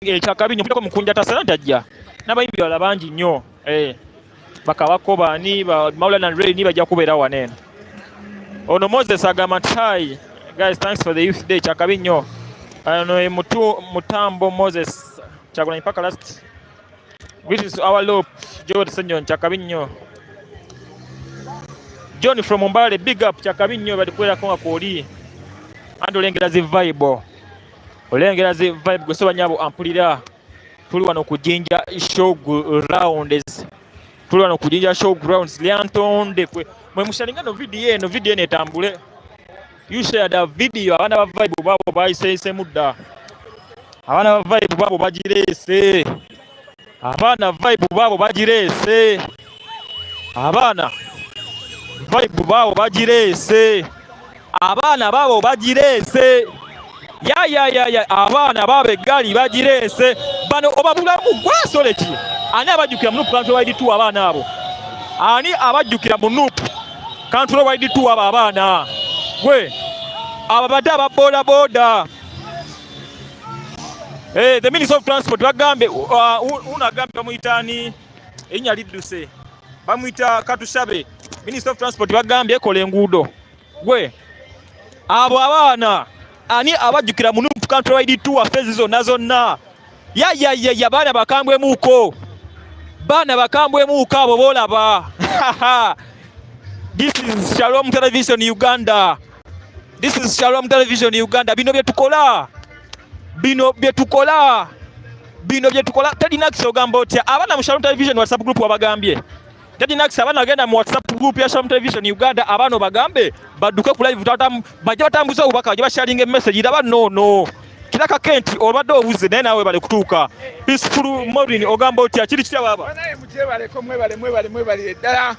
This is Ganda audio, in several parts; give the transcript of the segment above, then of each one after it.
Ekyakabi nnyo kuliko Mukunja Tasana tajja n'abayimbi balala bangi nnyo, bakabako baani ba Maulana Ray ni bajja kubeera wano eno. Ono Moses agamba nti, "Hi guys, thanks for the youth day." Kyakabi nnyo. Ono ye Mutambo Moses. Kyagulanyi paka last. Greetings to our LOP Joel Ssenyonyi. Kyakabi nnyo. John from Mbale, big up. Kyakabi nnyo, bali kubeerako nga kwoli andi olengera zi vibe, olengera zi vibe. Gwe soba nyabo ampulira, tuli wano ku Jinja Show Grounds, tuli wano ku Jinja Show Grounds. Lyantonde kwe mwe musharinga no video eno, video eno etambule. You share the video. Abaana ba vibe baabo bayiseesemu dda, abaana ba vibe baabo bagireese, abaana vibe baabo bagireese, abaana vibe baabo bagireese, abaana baabo bagireese. Ya ya ya ya, abaana baabo eggaali bagireese. Bano obabulamu gwasole ki? Ani abajjukira mu NUP Country Wide Tour? Abaana abo ani abajjukira mu NUP Country Wide Tour? Abo abaana gwe ababadde aba boda boda. The Minister of Transport bagambe, uno agambye bamuyita ani, erinnya lidduse, bamuyita Katushabe. Minister of Transport bagambye ekola enguudo. Gwe abo abaana ani abajjukira mu NUP Country Wide Tour phase zonna zonna? Ya ya ya ya, baana bakambwemuuko, baana bakambwemuuko abo boolaba. This is Shalom Television Uganda, this is Shalom Television Uganda. Bino bye tukola, bino bye tukola, bino bye tukola. Teddy Nax, ogamba otya? Abaana mu Shalom Television WhatsApp group wabagambye. Teddy Nax, abaana bagenda mu WhatsApp group ya Shalom Television Uganda, abaana obagambe badduke ku live, bajje batambuze obubaka, bajje basharinga message. Raba noono Kiraka Kenti, obadde obuze naye naawe bale kutuuka. Peaceful Morin, ogamba otya? Kiri kitya baaba? Banaye mugyebaleko, mwebale, mwebale, mwebalire ddala.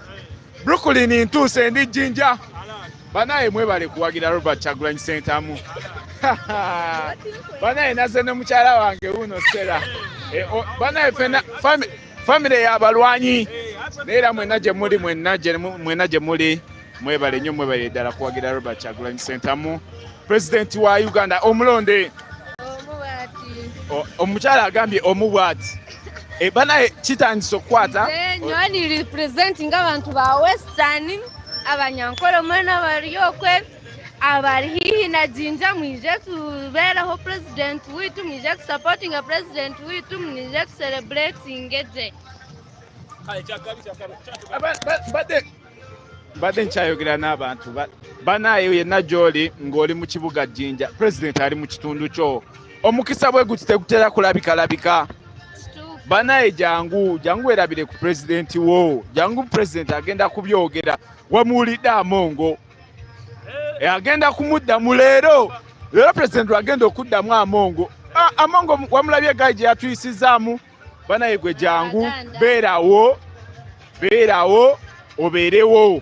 Brooklyn ntuuse, ndi Jjinja. Banaye mwebale kuwagira Robert Kyagulanyi Ssentamu. Banaye naze ne mukyala wange wuno Sera. Banaye fena famire y'abalwanyi, naye era mwenna gye muli, mwenna gye muli, mwebale nnyo, mwebalire ddala kuwagira Robert Kyagulanyi Ssentamu, pulezidenti wa Uganda omulonde. Omukyala agambye omu bw'ati. Banaye kitandise okukwata. Nyowe representing abantu ba Western, Abanyankole mwena bari okwe abari hihi na Jinja, mwije tubereho president witu, mwije kusupportinga president witu, mwije tucelebratinge gye. Mbadde nkyayogera n'abantu. Banaye yenna gy'oli ng'oli mu kibuga Jjinja, pulezidenti ali mu kitundu kyo. Omukisa bwe guti tegutera kulabikalabika. Banaye jangu, jangu werabire ku pulezidenti wo, jangu. Pulezidenti agenda kubyogera, wamuwulidde Amongo. Agenda kumuddamu leero. Leero pulezidenti agenda okuddamu Amongo. Amongo wamulabye gayi gye yatuyisizaamu. Banaye gwe jangu, beerawo, beerawo, obeerewo.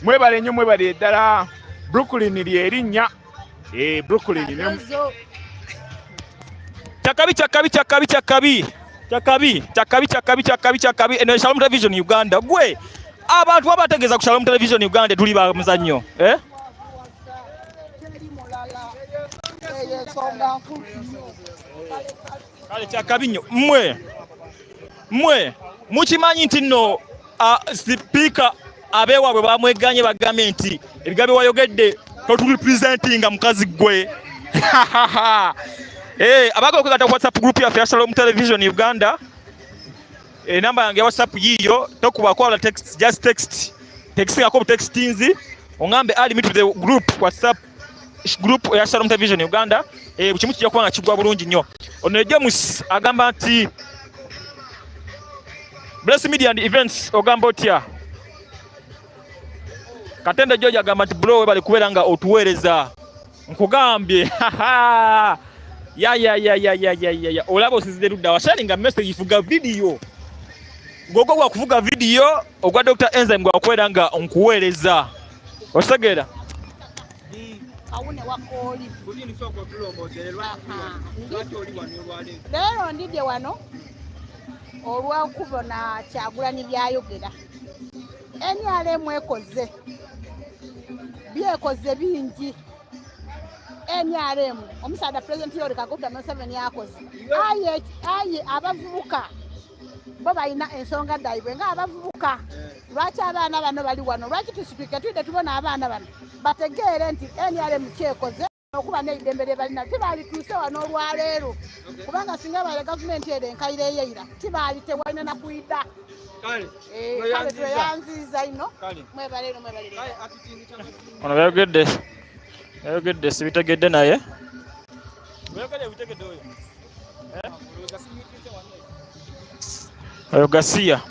Mwebale nnyo, mwebale ddala. Brooklyn lyerinnya, Brooklyn. Kyakabi, kyakabi, kyakabi, kyakabi, kyakabi, kyakabi, kyakabi, kyakabi, kyakabi. Eno Shalom Television Uganda. Gwe abantu babategeeza ku Shalom Television Uganda tuli ba muzannyo, eh? Teri mulala, eyo ensonga nkulu nnyo. Kale kyakabi nnyo. Mmwe mukimanyi nti nno sipiika abeewaabwe bamweganye, bagambye nti ebigambo wayogedde toturepresentinga mukazi gwe. Abaagala okwegatta ku WhatsApp group yaffe ya Shalom Television Uganda, enamba yange ya WhatsApp yiiyo, tokubako wala text, just text, textingako butextinzi ongambe add me to the group, WhatsApp group ya Shalom Television Uganda. Buli kimu kijja kuba nga kigwa bulungi nnyo. Ono James agamba nti Bless Media and Events, ogamba otya? Katende George agamba nti bro, webale kubeera nga otuweereza. Nkugambye, ya ya ya ya ya ya ya ya, olaba osizidde ludda washaringa message, fuga video ng'ogwo gwa kuvuga video ogwa Dr Enzyme gwakubeera nga nkuweereza, otegeera? Kawune wakooli. Leero ndidye wano olwokubona Kyagulanyi byayogera. NRM ekoze byekoze bingi. NRM omusaadha Pulezidenti Yoweri Kaguta Museveni akoze. Aye aye abavubuka bo balina ensonga dhaibwe nga abavubuka. Lwaki abaana bano bali wano? Lwaki tusitwike twidde tubona abaana bano bategeere nti NRM kyekoze okuba n'eidembe lye balina tibalituuse wano olwaleero, kubanga singa bale gavumenti ero enkaire eyeira tibaali tewalina na kwida. Kale tweyanziza ino, mwebale ino, mwebale. Ono byayogedde byayogedde sibitegedde, naye byayogedde bitegedde oyo. Eh? Oyo gasiya.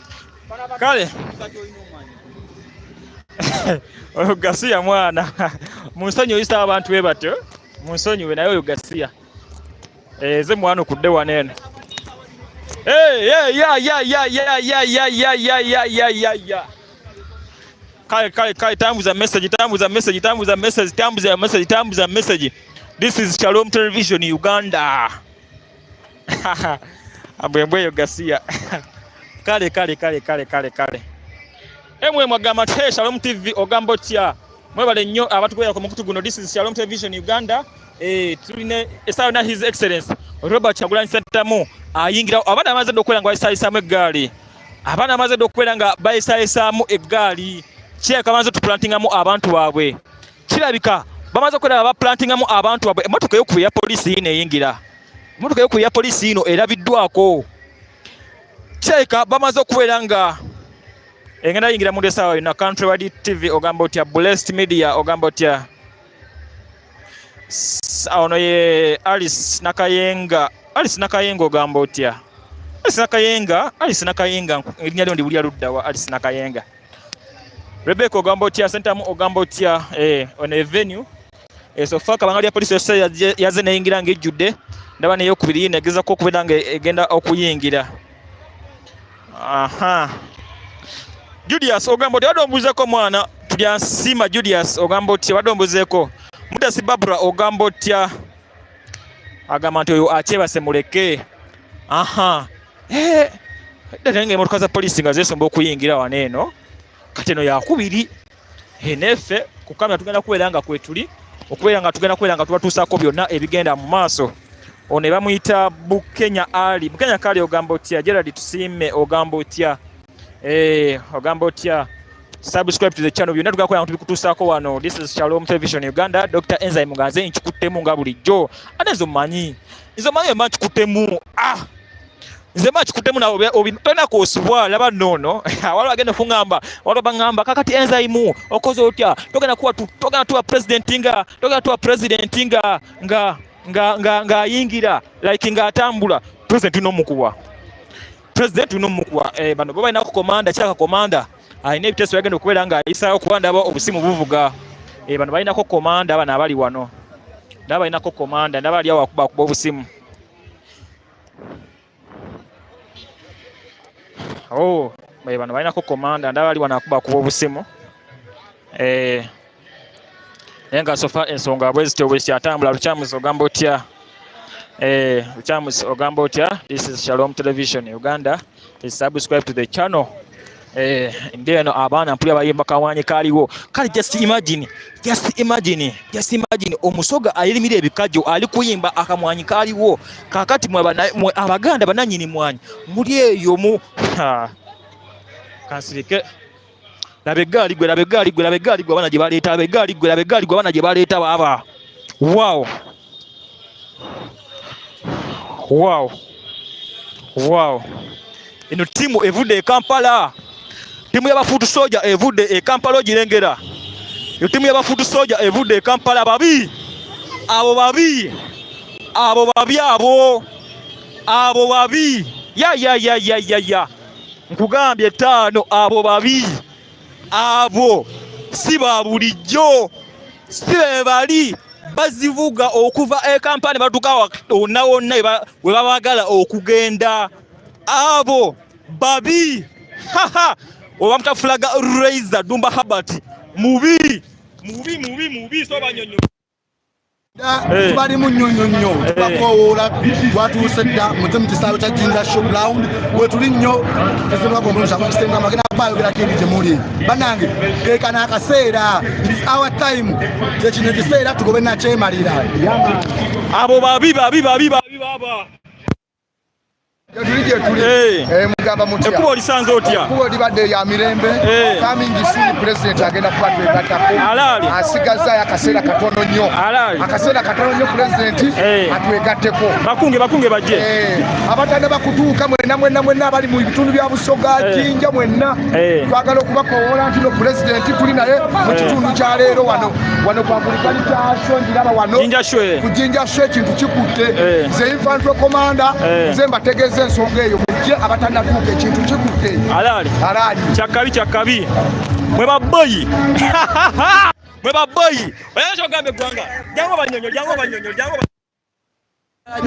Kale oyo gasiya mwana, munsonyiwe oyisa abantu bwe batyo, munsonyiwe, naye oyo gasiya. Eze mwana okudde wano eno. Hey, hey, ya ya ya ya ya ya ya ya ya ya ya ya. Kale kale kale, tambuza message, tambuza message, tambuza message, tambuza message, tambuza message. This is Shalom Television Uganda. Ambwembwe eyo gasiya. Kale kale kale kale kale kale. Emwe mwagamba nti hey, Shalom TV ogamba otya? Mwebale nnyo abatugoya ku mukutu guno. This is Shalom Television Uganda. Tulina essaawa na His Excellence Robert Kyagulanyi Ssentamu ayingira. Abaana bamaze dda okubeera nga bayisayisaamu eggaali. Abaana bamaze dda okubeera nga bayisayisaamu eggaali. Kirabika bamaze tuplantingamu abantu baabwe. Kirabika bamaze okubeera nga baplantingamu abantu baabwe. Emmotoka ey'okubiri ya poliisi yiino eyingira. Emmotoka ey'okubiri ya poliisi yiino erabiddwako. Kirabika bamaze okubeera nga egenda yingira mu essaawa yonna. Country Wide TV ogamba otya? Blessed Media ogamba otya? Ono ye Alice Nakayenga. Alice Nakayenga ogamba otya? Alice Nakayenga, Alice Nakayenga, erinnya lyo ndiwulira ludda wa Alice Nakayenga? Rebecca ogamba otya? Sentamu ogamba otya? Ono e venue. So far kabangali ya poliisi yose yaze neyingira ng'ejjudde. Ndaba neyokubiri yino egezako okubeera nga egenda okuyingira. Aha. Julius ogamba otya? Wadde ombuzeeko mwana, tulyansiima. Julius ogamba otya? Wadde ombuzeeko. Mudasi Babra ogamba otya? Agamba nti oyo akyebase muleke. Aha. Ddala nga emmotoka za poliisi nga zeesomba okuyingira wano eno. Kati eno yakubiri. Neffe ku kamera tugenda kubeera nga kwetuli okubeera nga tugenda kubeera nga tubatuusaako byonna ebigenda mu maaso. Ono bamuyita Bukenya Ali. Bukenya Kali ogamba otya? Gerald Tusiime ogamba otya? Ogamba otya? Subscribe to the channel, byonna tugenda kubeera nga tubikutuusaako wano. This is Shalom Television Uganda. Dr. Enzyme nga nze nkikuttemu nga bulijjo. Ate nze omanyi. Nze omanyi mba nkikuttemu. Ah! Nze mba nkikuttemu nawe tolina kwosubwa, laba nno. Waliwo agenda okuŋŋamba, waliwo baŋŋamba kakati Enzyme okoze otya? Togenda kuwa togenda tuwa president nga togenda tuwa president nga nga nga nga ng'ayingira like ng'atambula. President tulina omukuwa. President tulina omukuwa. Bano bo balina ku commander, kiraka commander alina ebiteeso byagenda okubeera ng'ayisaawo kuba ndaba obusimu buvuga. Bano balinako commander, bano abali wano. Ndaba balinako commander, ndaba ali awo akuba akuba obusimu. Oh, bano balinako commander, ndaba ali wano akuba akuba obusimu. Naye nga so far ensonga bwe zityo bwe zikyatambula. Lukyamuzi ogamba otya? Lukyamuzi ogamba otya? This is Shalom Television Uganda. Please subscribe to the channel. Ndi eno abaana mpulira bayimba kawanyi kaliwo. Kale just imagine, just imagine, just imagine omusoga ayirimira ebikajjo ali kuyimba akamwanyi kaliwo. Kakati mwe abaganda bananyini mwanyi muli eyo mu ha. Kansirike. Laba eggaali gwe, laba eggaali gwe, laba eggaali gwe abaana gye baleeta, laba eggaali gwe, laba eggaali gwe abaana gye baleeta baaba. Wow. Wow. Wow. Eno ttiimu evudde e Kampala. Ttiimu y'abafuutu soja evudde e Kampala ogirengera. Eno ttiimu y'abafuutu soja evudde e Kampala babi. Abo babi. Abo babi abo. Abo babi. Ya ya ya ya ya ya. Nkugambye ttaano abo babi. Abo si ba bulijjo. Si be bali bazivuga okuva e Kampala ne batuuka wonna wonna we babagala okugenda. Abo babi. Haha. Oba mutafulaga Raiser Dumba Herbert mubi. Mubi mubi mubi so banyonyo. Tubalimu nnyo nnyo nnyo, tubakowoola, twatuuse dda muje mu kisaawe kya Jinja Show Ground wetuli nnyo. Agenda kubayogerako eri gye muli bannange, keekano akaseera, it's our time, kyekino ekiseera tugobe nakyemalira. Abo babi babi babi babi baba. Gyetuli gyetuli, mugamba mutya? Ekkubo olisanze otya? Ekkubo libadde lya mirembe. Coming soon, president agenda kuba twegattako. Alaali. Asigazaayo akaseera katono nnyo. Alaali. Akaseera katono nnyo president atwegatteko. Bakunge bakunge bajje. Abatannaba kutuuka mwenna mwenna mwenna abali mu bitundu bya Busoga, Jinja mwenna, twagala okubakowoola nti no president tuli naye mu kitundu kya leero wano wano kwa Bulikali kyasho njiraba wano Jinja Show. Ku Jinja Show ekintu kikutte. Nze infantry commander, nze mbategeeza ensonga eyo, mujje abatannatuuka, ekintu kikutte. Alaali. Alaali. Kyakabi kyakabi. Mwe baboyi. Mwe baboyi. Oyagala kyogamba eggwanga. Jangu banyonyo, jangu banyonyo, jangu.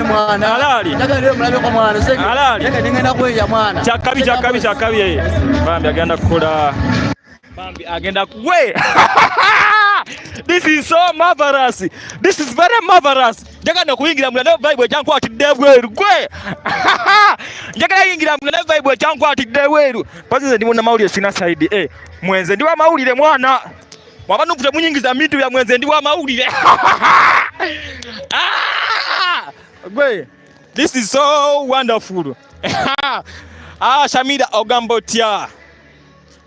Mwana. Alaali. Njagala mulabeko mwana. Alaali. Ngenda kweya mwana. Kyakabi kyakabi kyakabi. Bambi agenda kukola. Bambi agenda we. This is so marvelous. This is very marvelous. Njagala okuyingira munda ne vibe ekyankwatidde ebweru gwe. Njagala yingira munda ne vibe ekyankwatidde ebweru. Pazi nze ndi munnamawulire sina side. Mwenze ndi wa mawulire mwana. Wabanu temunyingiza bintu bya mwenze ndi wa mawulire. Gwe. This is so wonderful. Shamida ogamba otya?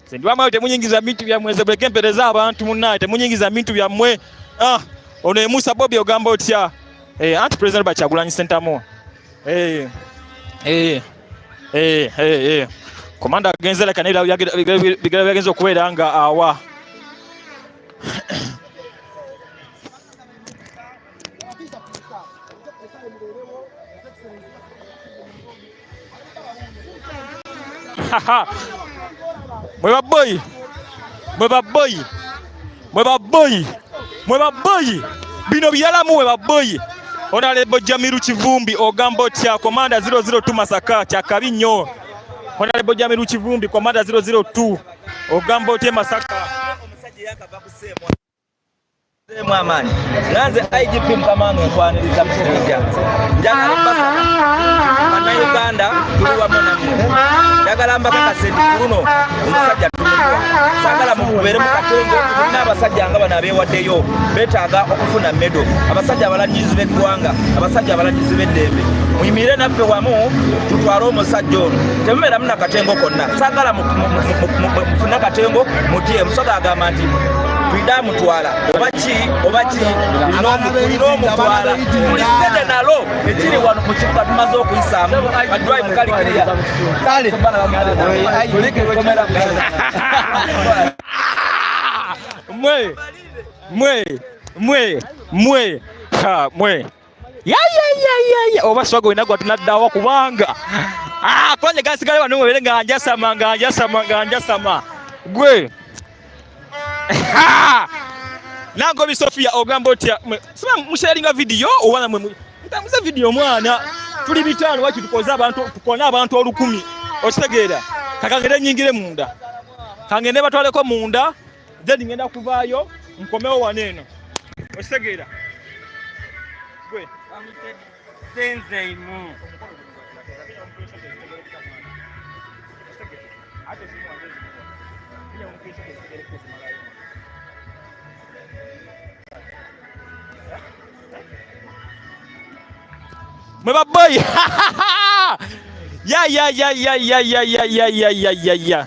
Nze ndi wa mawulire temunyingiza bintu bya mwenze buleke mpereza abantu munnaye temunyingiza bintu byammwe. Ono ye Musa Bobi ogamba otya? Anti President Kyagulanyi Ssentamu. Komanda agenze leka n'ebirabo byagenze okubeera nga awa. Mwe baboyi, mwe baboyi, mwe baboyi, mwe baboyi, bino byalamu mwe baboyi. Honorable Jamiru Kivumbi ogamba otya? Commander 002 Masaka kyakabi nnyo. Honorable Jamiru Kivumbi Commander 002 ogamba otya Masaka? Omusajja yakava kuseemwa amaanyi nanze IGP mukama wange nkwaniriza musajja, njagala obbasaba bannayuganda tuli wamu nammwe, njagala mbakakase nti ku luno omusajja tumukuwa, saagala mubeere mu katengo. Tulina abasajja nga bano abeewaddeyo beetaaga okufuna medal, abasajja abalagirizi b'eggwanga, abasajja abalagirizi b'eddembe, muyimirire naffe wamu tutwale omusajja ono. Temubeeramu na katengo konna, saagala mufune katengo mutye. Musoga agamba nti twida mutwala oba ki oba ki tulina omutwala buli sente nalo ekiri wano mu kibuga tumaze okuyisaamu badrive kali kiriya. Mwe mwe mwe mwe ha mwe ya ya ya ya ya oba swago inagwa tunaddawa kubanga kwanje gasigale wano mwebere nga njasama nga njasama nga njasama gwe. Nangobi Sofia ogamba otya? Sima musharinga video oba mwe mutambuza video mwana tuli bitano waki tukoze abantu tukona abantu 1000 okitegeera. Kakangende nyingire munda, kangende batwaleko munda, then ngenda kuvaayo nkomewo wano eno okitegeera. Gwe Senzeimu. Mwe baboyi. Ya ya ya ya ya ya ya ya ya ya ya ya.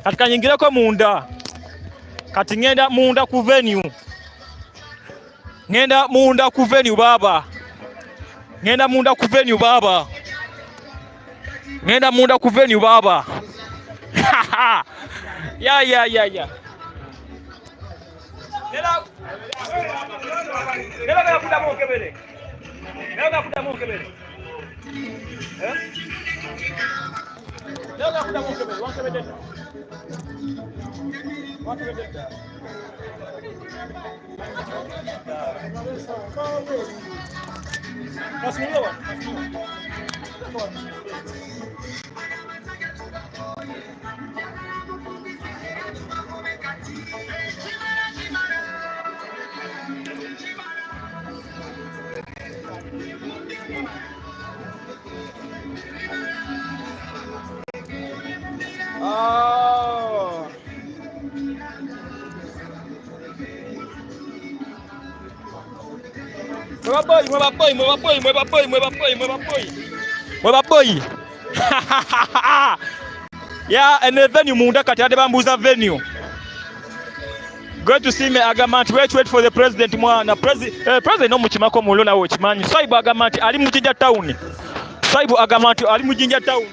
Kati kanyingireko munda. Kati ngenda munda ku venue. Ngenda munda ku venue baba. Ngenda munda ku venue baba. Ngenda munda ku venue baba. Ya ya ya ya. Nela nela kuda mo kebele. Nela kuda mo kebele. Eh? Nela kuda mo kebele, wa kebele. Wa kebele. Kasmula. Mwe baboyi, mwe baboyi, mwe baboyi, mwe baboyi, mwe baboyi, mwe baboyi. Mwe baboyi. Ya ene venue munda kati ade bambuza venue. Great to see me agamba nti wait, wait for the president mwana president omukimako mulo nawe okimanyi. Saibu agamba nti ali mu Jinja town. Saibu agamba nti ali mu Jinja town.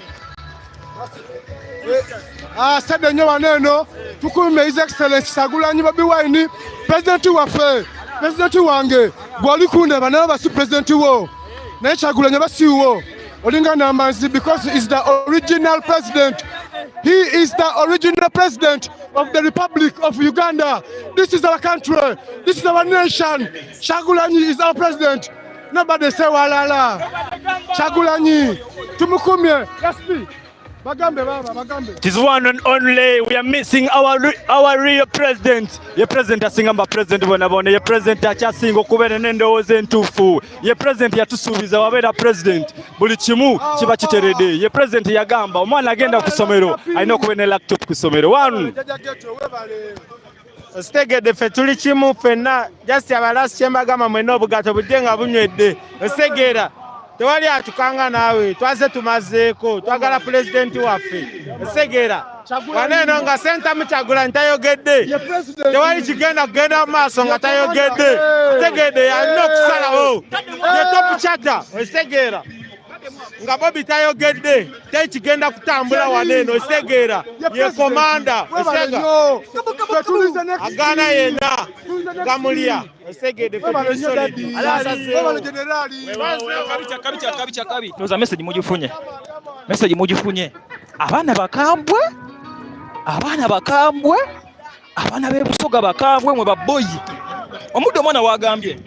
Asante nnyo wano eno tukuume His Excellency Kyagulanyi Bobi Wine, pulezidenti waffe, pulezidenti wange gw'oli kundaba naye basi pulezidenti wo naye Kyagulanyi oba siwo olinga Nambanzi because he is the original president. He is the original president of the Republic of Uganda. This is our country. This is our nation. Kyagulanyi is our president. Nobody say walala. Kyagulanyi tumukumye. Yes, bagambe baba bagambe. It is one and only. We are missing our real president. Ye president asinga mba president bona bona. Ye president akyasinga okubeera n'endowooza entuufu. Ye president yatusuubiza wabeera president. Buli kimu kiba kiteredde. Ye president yagamba omwana agenda ku ssomero alina okubeera ne laptop ku ssomero. One. Ositegedde, ffe tuli kimu ffenna, just abalasi kyembagamba mwenna obugato bujje nga bunywedde. Ositegeera, tewali atukanga naawe, twaze tumazeeko, twagala pulezidenti waffe. Ositegeera, wano eno nga Sentamu Kyagulanyi tayogedde, tewali kigenda kugenda mu maaso nga tayogedde. Otegedde, alina okusalawo, ye top chata. Ositegeera, nga Bobi tayogedde teri kigenda kutambula wano eno. Ositegeera, ye commander agaana yenna gamulya. Osegedde. Ndowooza message mugifunye, message mugifunye. Abaana bakambwe, abaana bakambwe, abaana b'ebusoga bakambwe. Mwe baboyi omudde omwana wagambye.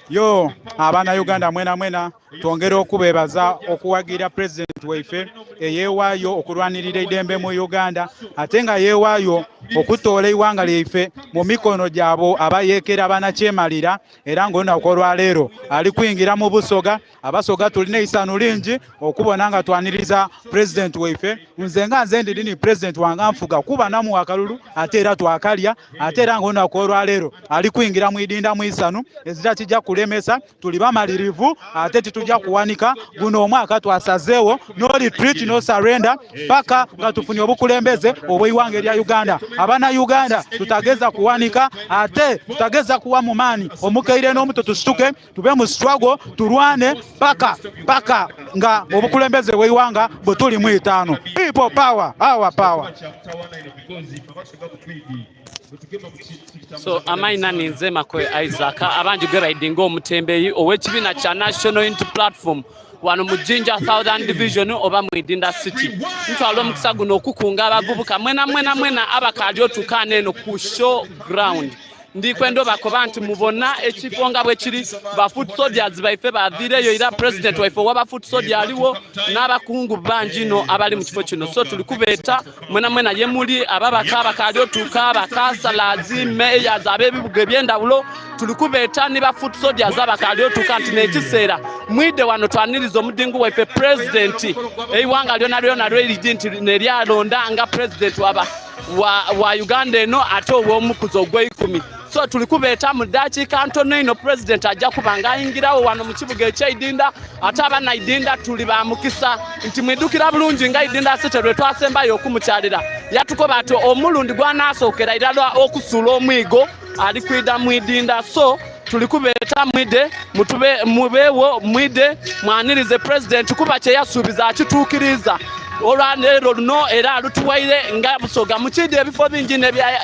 Yo abaana Uganda mwena mwena twongere okubebaza okuwagira president waife eyeewaayo okulwanirira eddembe mu Uganda, ate nga yeewaayo okutoola eiwanga lyaife mu mikono gyabo abayeekera banakyemalira, era ng'olunaku olwaleero ali kuyingira mu Busoga. Abasoga tulina eisanu lingi okubona nga twaniriza president waife. Nze nga nze ndiri ni president wange anfuga kuba namuwa akalulu, ate era twakalya, ate era ng'olunaku olwaleero ali kuyingira mu idinda mu isanu ezira kijja kulemesa. Tuli bamalirivu ate titujja kuwanika. Guno omwaka twasazeewo no retreat, no surrender, paka nga tufunye obukulembeze obw'eiwanga erya Uganda. Abana Uganda tutageza kuwanika ate tutageza kuwa mu maani omukeire n'omuto, tusituke tube mu struggle, tulwane paka paka nga obukulembeze bw'eiwanga bwe tuli mu itaano. People power, our power. So amaina ninze Makoe Isaac, abangi gwe baidinga omutembeyi ow'ekibiina kya National Unity Platform wano mu Jinja Southern Division oba mu Idinda City. Ntwala omukisa guno okukunga abavubuka mwena mwena mwena abakaali otukaana eno ku show ground. Ndikwenda obakoba nti mubona ekifo nga bwe kiri, ba foot soldiers baife baviireyo era president waife owaba foot soldier aliwo n'abakungu bangi no abali mu kifo kino. So tuli kubeeta mwena mwena ye muli ababaka abakaali otuuka, abakansalazi, mayors ab'ebibuga eby'endawulo, tuli kubeeta ne ba foot soldiers abakaali otuuka nti n'ekiseera mwidde wano twaniriza omudingu waife president eiwanga lyona lyona lweridi nti neryalonda nga president waba wa Uganda eno ate ow'omukuzi ogw'eikumi. So tuli kubeeta mu ddakiika ntono ino president ajja kuba ng'ayingirawo wano mu kibuga eky'Eidinda. Ate abana Idinda tuli ba mukisa nti mwidukira bulungi nga Idinda City lwe twasembayo okumukyalira yatukoba ati omulundi gw'anaasookera irala okusuula omwigo ali kwida mu Idinda. So tuli kubeeta mwide mutube mubeewo mwide mwanirize president kuba kye yasuubiza akituukiriza olwaleero luno era alutuwaire nga Busoga mukidi ebifo bingi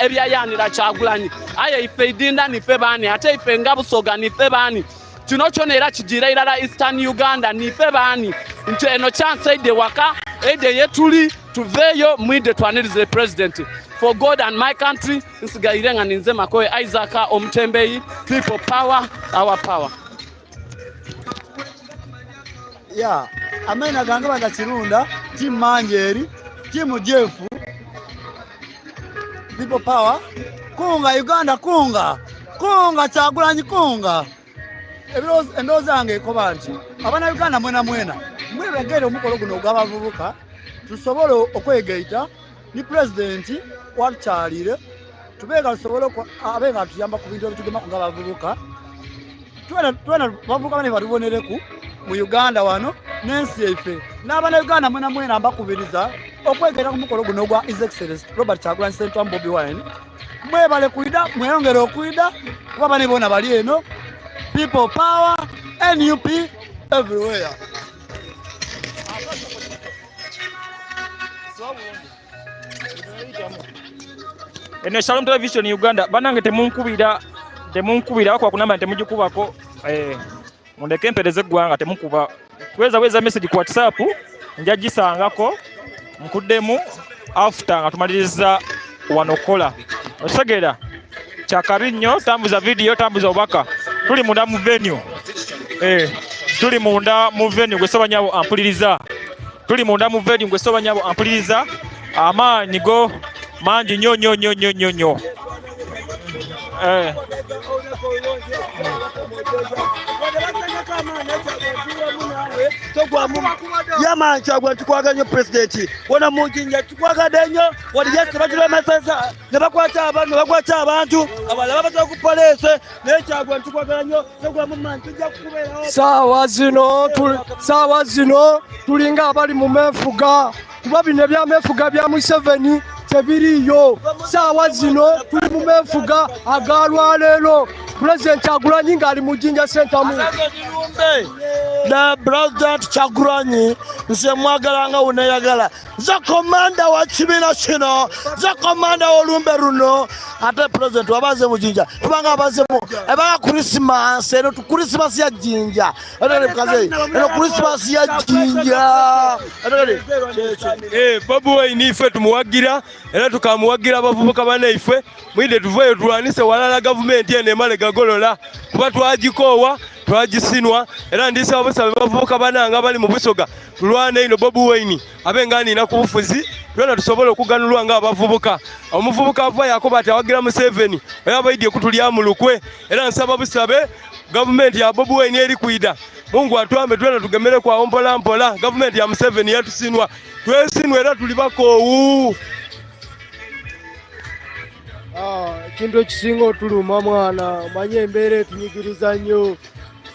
ebyayanira Kyagulanyi. Aye ife Idinda nife baani, ate ife nga Busoga nife baani. Kino kyona era kigira irala Eastern Uganda nife baani nti eno chance eide waka eide yetuli tuveeyo mwide twanirize president. For God and my country, nsigaire nga ninze Makoe Isaac omutembeyi. People power, our power. Ya amaina gange banda Kirunda, team Manjeri, team Jeff, people power, kunga Uganda, kunga kunga Kyagulanyi, kunga. Endowooza yange ekoba nti abana Uganda mwena mwena mwebagere omukolo guno ogw'abavubuka tusobole okwegaita. Ni pulezidenti watukyalire tube nga tusobole abe nga atuyamba ku bintu ebitugemaku nga bavubuka. Twena bavubuka bane batubonereku mu Uganda wano n'ensi yaife. N'abannayuganda mwena mwena mbakubiriza okwegatta ku mukolo guno ogwa His Excellency Robert Kyagulanyi Ssentamu Bobi Wine. Mwebale kwida, mweyongere okwida kuba bane bona bali eno. People power, NUP everywhere. Eno Shalom Television Uganda. Banange temunkubira, temunkubira bakuba ku namba temugikubako. Mundeke mpereze eggwanga temukuba. Weza weza message ku WhatsApp nja gisangako nkuddemu after nga tumaliriza wano kola. Otegeera? Kyakabi nnyo, tambuza video, tambuza obubaka. Tuli munda mu venue. Tuli munda mu venue gwe soba nyabo ampuliriza. Tuli munda mu venue gwe soba nyabo ampuliriza. Amaanyi go mangi nnyo nnyo nnyo nnyo nnyo nnyo. Yama Kyagwa tukwagala nnyo pulezidenti wona mu Jinja tukwagadde nnyo wali yesu bagiremasesa ne bakwata abantu ne bakwata abantu abalala babatwala ku poliisi naye Kyagwa tukwagala nnyo togwamu maanyi tujja kukubeerawo. Saawa zino tulinga abali mu meefuga kuba bino ebyameefuga bya Museveni tebiriiyo. Saawa zino tuli mu meefuga aga lwaleero. Pulezidenti Kyagulanyi ng'ali mu Jinja Ssentamu. Na Pulezidenti Kyagulanyi nze mwagala nga wuneyagala. Nze komanda wa kibiina kino, nze komanda w'olumbe luno. Ate pulezidenti wabaze mu Jinja tubanga abazemu ebanga Christmas eno Christmas ya Jinja. Eno Christmas ya Jinja. Bobi Wine ife tumuwagira era tukamuwagira abavubuka banaife mwide tuveeyo tulwanise walala gavumenti eno emale gagolola kuba twagikoowa twagisinwa era ndisaba busabe bavubuka bananga bali mu Busoga tulwane ino Bobi Wine abe nga nina ku bufuzi twena tusobole okuganulwa nga abavubuka. Omuvubuka ava yakoba ati awagira Museveni oyo abaidye kutulya mu lukwe era nsaba busabe gavumenti ya Bobi Wine eri kwida Mungu atwambe twena tugemere kwawo mpola mpola. Gavumenti ya Museveni yatusinwa twesinwa era tuli bakoowu. Ekintu ekisinga otuluma mwana omanye embeera etunyigiriza nnyo.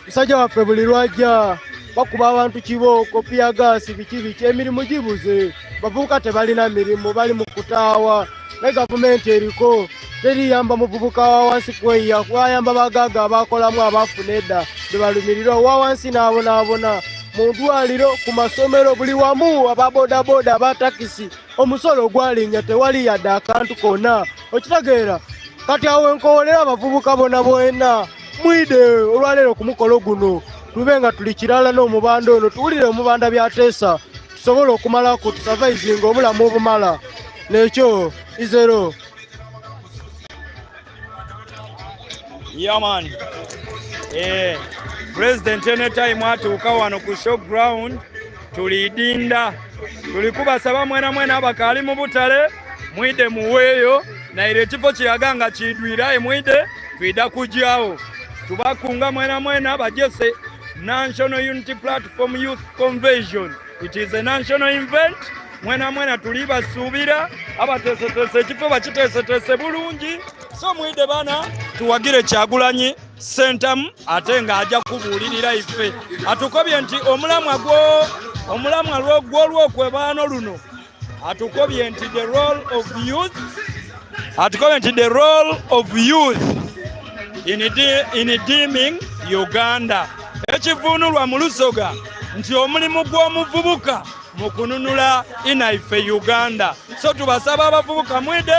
Musajja waffe buli lwajja bakuba abantu kibooko, piyagaasi, biki biki, emirimu gibuze, bavubuka tebalina mirimu, bali mu kutaawa. Naye gavumenti eriko teriyamba muvubuka wa wansi kweyiya, wayamba bagagga abakolamu abafuna edda bebalumirirwa owa wansi n'abonaabona mu ddwaliro, ku masomero, buli wamu, aba bodaboda, aba takisi, omusolo gwalinnya tewali yadde akantu konna. Okitegeera? Kati awo enkowolera abavubuka bona bwena mwide olwaleero ku mukolo guno tube nga tuli kirala n'omubanda ono, tuwulire omubanda by'ateesa tusobole okumalako tusurvivinga obulamu obumala. Nekyo izero. Yeah man. President anytime atuuka wano ku show ground tulidinda tulikubasaba mwena mwena abakaali mu butale mwide muweeyo naire ekifo kiraga nga kidwira mwide twida kujyawo tubakunga mwena mwena bajese National Unity Platform Youth Convention. It is a national event. Mwena mwena tulibasuubira abateeseteese ekifo bakiteeseteese bulungi so mwide bana tuwagire Kyagulanyi Ssentamu ate ng'ajja kubuulirira ife atukobye nti omulamwa gw'olwokwebaano luno atukobye nti the role of youth atukobye nti the role of youth in deeming Uganda ekivuunulwa mu Lusoga nti omulimu gw'omuvubuka mu kununula inaife Uganda. So tubasaba abavubuka mwide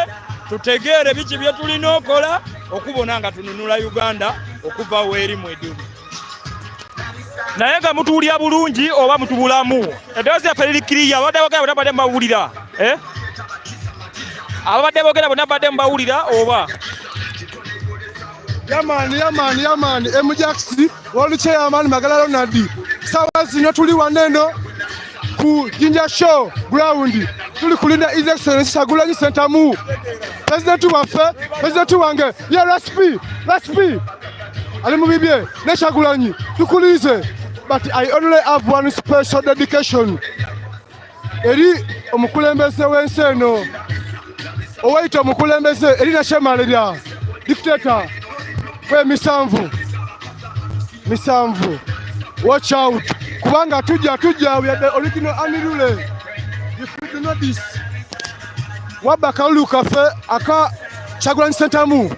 tutegeere biki bye tulina okola okubona nga tununula Uganda okuva weeri mwedumu. Naye nga mutuwulira bulungi oba mutubulamu? Eddoboozi lyaffe liri kiriya, abadde boogera bonna badde mubawulira? Ababadde boogera bonna badde mubawulira oba? Yamani, yamani, yamani, M Jax, World Chairman Magala Ronald. Sawa zino tuli waneno ku Jinja Show Ground. Tuli kulinda His Excellency Kyagulanyi Ssentamu. President waffe, President wange, ye Raspi, Raspi. Ali mu bibye ne Kyagulanyi. Tukulize. But I only have one special dedication. Eri omukulembeze w'ensi eno. Owayita omukulembeze erina shemalira dictator kwe misanvu misanvu, watch out kubanga tujja tujja, we are the original unruly. If you do not this wabba kalulu kaffe aka Kyagulanyi Ssentamu,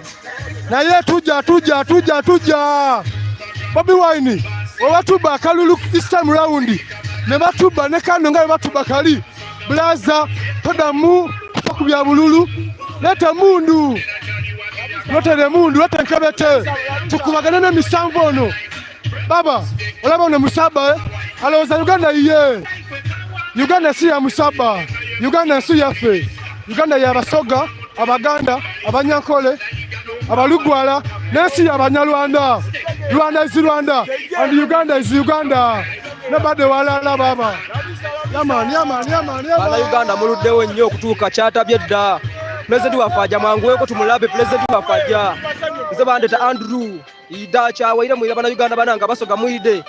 naye tujja tujja tujja tujja. Bobi Wine wewatubba akalulu this time round ne batubba ne kano nga bwe batubba kali bulaza, todamu kufa ku bya bululu, leeta emundu, lotera emundu, leta enkebete, tukubagane n'emisanvu. Ono baba olaba ono musaba, eh? Alowooza Uganda yiye. Uganda si ya musaba. Uganda nsi yaffe. Uganda y'Abasoga, Abaganda, Abanyankole, Abalugwala, n'ensi y'Abanyarwanda. Rwanda is Rwanda and Uganda is Uganda. Nobody walala baba. Yaman, yaman, yaman, yaman. Bannayuganda muluddewo nnyo okutuuka, kyatabye dda. Pulezidenti waffe ajja, mwanguweko tumulabe. Pulezidenti waffe ajja. Nze bandeta Andrew Ida kyawaire mwire. Bannayuganda bananga Basoga, mwide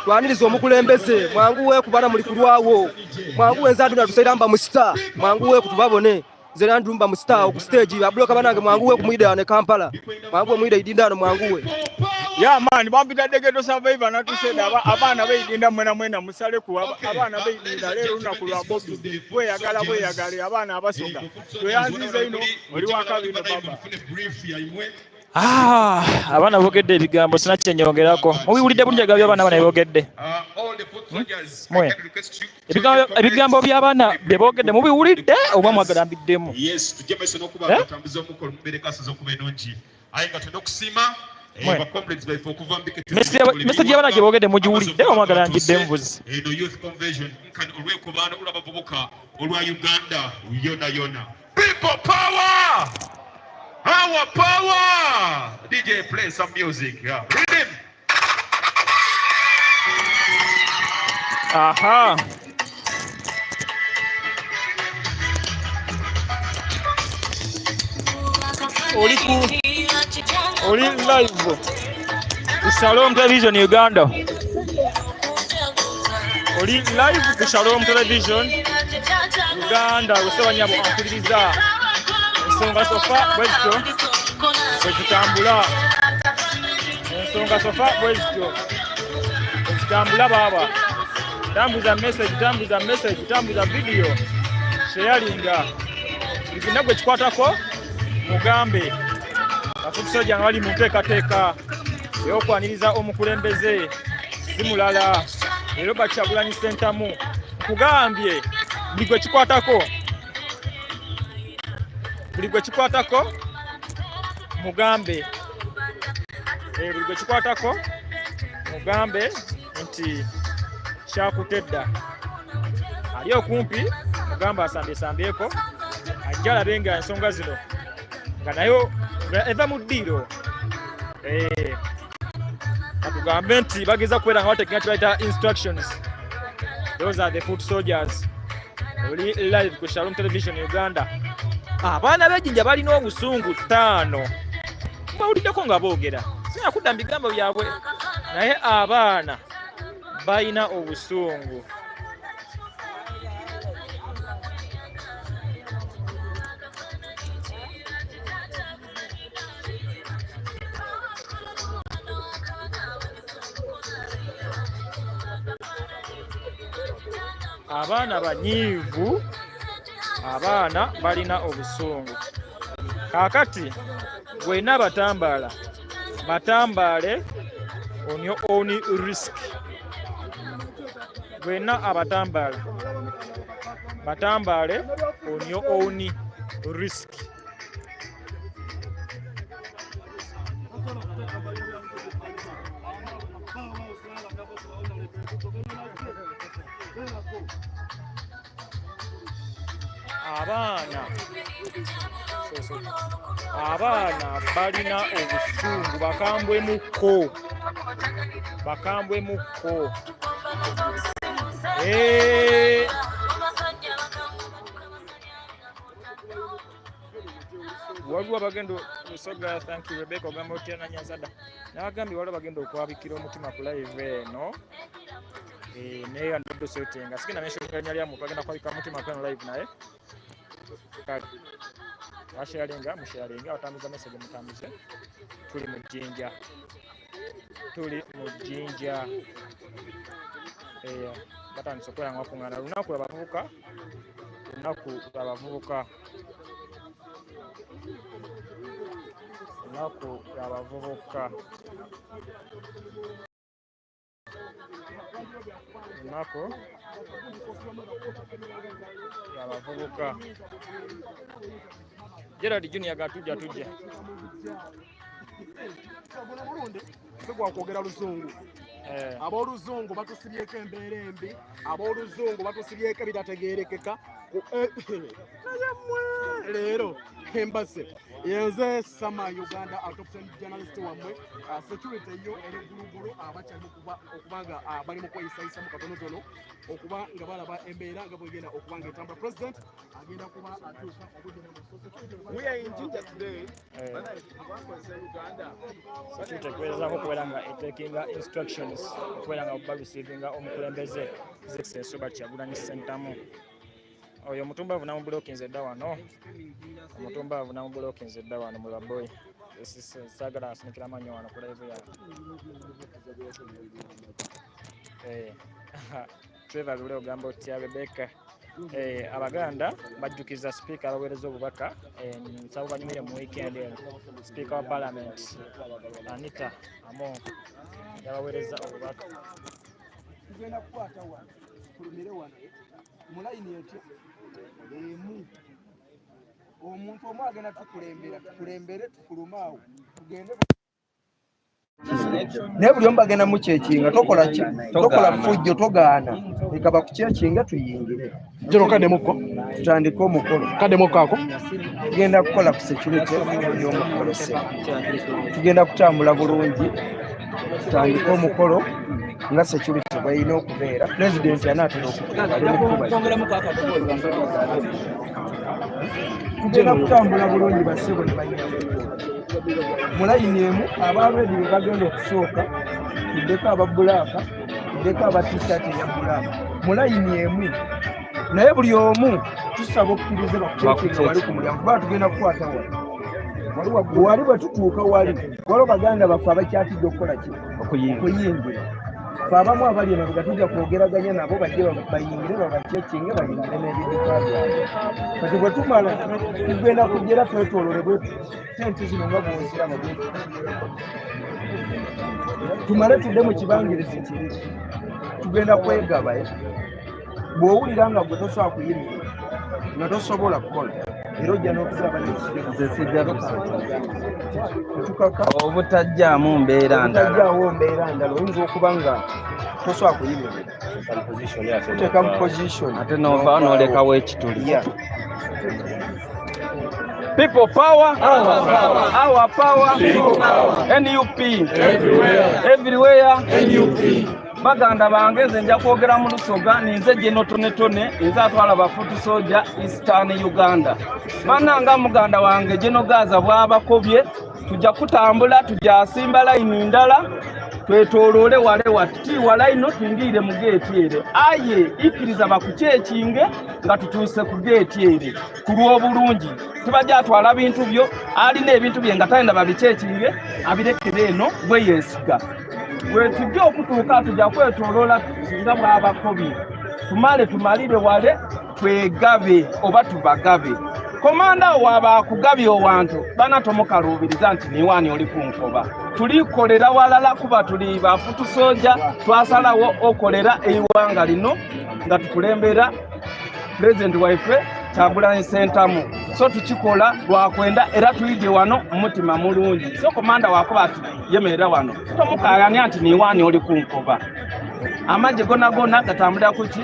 twaniriza omukulembeze. Mwanguweku bana, muli kulwawo, mwanguwe. Nze Andrew natusaira mba musita, mwanguweku tubabone. Nze Andrew mba musita ku stage abuloka. Banange mwanguweku, mwide ane Kampala, mwanguwe, mwide Idindano, mwanguwe. Ya man, bampita Degeto Survivor, natuseda abaana beidinda mwena mwena musaleku abaana beidinda. Leero lunaku lwa Bobi, bweyagala bweyagale. Abaana Abasoga tweyanzize ino, oli wakabino baba. Ah, abaana boogedde ebigambo sina kyenyongerako. Mubiwulidde bulungi ebigambo by'abaana bana byeboogedde? Mwe ebigambo by'abaana bye boogedde mubiwulidde oba mwagala mbiddemu? Yes, tujje maaso n'okuba Eh? nga tutambuza omukolo mubeere kasoza okuba ennungi, aye nga tulina okusiima Mwe. ba comrades baife okuva mu bikete. Message y'abaana gye boogedde mugiwulidde oba mwagala ngiddemu buzi? Eno youth convention nkani olw'enkobaano olw'abavubuka olwa Uganda yona yona. People power, our power. DJ, play some music. Yeah. Rhythm. Aha, oli ku oli live ku Shalom Television Uganda, oli live ku Shalom Television Uganda. Gusabanyabo ampuliriza, ensonga so far bwe zityo bwe zitambula. Ensonga so far bwe zityo bwe zitambula. Baaba tambuza message, tambuza message, tambuza video, sharinga buli kyonna gwe kikwatako. Mugambe afutusoja nga bali mu nteekateeka ey'okwaniriza omukulembeze, si mulala, Robert Kyagulanyi Ssentamu. Nkugambye buli gwe kikwatako, buli gwe kikwatako mugambe, buli gwe kikwatako mugambe nti kyakutedda. Ali okumpi mugambe asambesambyeko ajja alabe nga ensonga zino nga nayo nga eva mu ddiiro. Katugambe nti bageza kubeera nga batekinga kyebayita instructions. Those are the foot soldiers. Oli live ku Shalom Television Uganda. Abaana b'Ejjinja balina obusungu ttaano, bawuliddeko nga boogera, singa kudda mu bigambo byabwe, naye abaana balina obusungu. Abaana banyiivu, abaana balina obusungu. Kaakati gwena batambaala batambaale on your own risk. Gwena abatambaala batambaale on your own risk. Abaana abaana balina obusungu, bakambwemukko, bakambwemukko. Eh. Waliwo abagenda Busoga. Thank you, Rebecca. Ogamba otya Nanyazada? Nabagambye waliwo abagenda okwabikira omutima ku live eno. Naye andoddosetenga sigenda mentioninga linnya lya muntu agenda kwabika mutima ku eno live, naye kale Basharinga musharinga abatambuza message mutambuze. Tuli mu Jinja. Tuli mu Jinja. Batandise okubeera nga bakuŋŋaana lunaku lw'abavubuka, lunaku lw'abavubuka, lunaku lw'abavubuka, lunaku lw'abavubuka. Gerald Junior gatujja tujja. Guno mulundi sigwa kwogera luzungu. Abooluzungu batusibyeko embeera embi, abooluzungu batusibyeko ebitategeerekeka. Naye mmwe leero embase yenze Sama Uganda top 10 journalist wammwe. Security yo eri gulugulu, abakyali okuba nga bali mu kweyisayisa mu katonotono okuba nga balaba embeera nga bwegenda okuba nga etambula. President agenda kuba atuuka obudde. We are in Jinja today. Security ekuwerezaako okubeera nga etekinga instructions okubeera nga barecevinga omukulembeze His Excellency Robert Kyagulanyi Ssentamu. Oyo omutumbavu namubulokinze dda wano, omutumbavu namubulokinze dda wano mu baboyi. Saagala nsinikira amannyo wano ku live yange. Trevor Lule ogamba otya Rebecca? Abaganda bajjukiza sipiika abaweereza obubaka, nsaba banyumire mu weekend eno. Sipiika wa parliament Anita Among yabaweereza obubaka. Tugenda kukwata wano tulumire wano mu layini etyo emu, omuntu omu agenda tukulembera, tukulembere tufulume awo tugende. Naye buli omu bagenda mukyekinga, tokola ki, tokola fujjo, togaana, leka bakukyekinga tuyingire. Jero kaddemukko tutandike omukolo. Kaddemukko ako tugenda kukola ku security y'omukolo, se tugenda kutambula bulungi tutandike omukolo nga security bw'erina okubeera. Pulezidenti anaatera okutuuka, ali mu kkuba. Tugenda kutambula bulungi bassebo ne bannyabo mu layini emu. Aba red be bagenda okusooka, tuddeko aba black, tuddeko aba t-shirt eya black mu layini emu. Naye buli omu tusaba okkirize bakucekinga wali ku mulyango, kuba tugenda kukwata wali wali waggulu wali. Bwe tutuuka wali waliwo baganda baffe abakyatidde okukola ki, okuyingira. Fe abamu abali emabega tujja kwogeraganya nabo bajje bayingire babacekinge bayingire n'ebidduka byabwe. Kati bwe tumala tugenda kujjera twetoolole bwe tenti zino nga bw'oziraba bwe tumale tudde mu kibangirizi kiri. Tugenda kwegaba. Bw'owulira nga gwe tosobola kuyimirira, nga tosobola kukola, era ojja n'okusaba. Tetukaka obutajjaamu mbeera ndala. Obutajjaawo mbeera ndala. Oyinza okuba nga tosobola kuyimirira, tuteeka mu position. Ate n'ovaawo n'olekawo ekituli. Yeah. People power, our power, our power. NUP everywhere, everywhere. NUP. Baganda bange, nze nja kwogera mu Lusoga. Ninze Geno Tonetone, nze atwala ba foot soldier Eastern Uganda. Bananga muganda wange Geno Gaza bw'abakobye, tujja kutambula, tujja simba layini ndala twetooloole wale wati wala ino tuyingirire mu geeti ere. Aye ikkiriza bakukyekinge nga tutuuse ku geeti ere ku lw'obulungi. Tebajja atwala bintu byo. Alina ebintu bye nga tayenda babikyekinge, abirekere eno gwe yeesiga. Bwe tujja okutuuka tujja kwetooloola nga bw'abakobye, tumale tumalire wale twegabe oba tubagabe. Komanda waaba akugabye owantu bana tomukaluubiriza nti niwaani oli kunkoba. Tulikolera walala kuba tuli ba foot soldier. Twasalawo okolera eiwanga lino nga tukulembera pulezidenti waife Kyagulanyi Ssentamu, so tukikola lwakwenda era tuyije wano mumutima mulungi. So komanda wakuba ati yemerera wano, tomukayania nti niwaani oli kunkoba. Amagye gona gona gatambulira kuki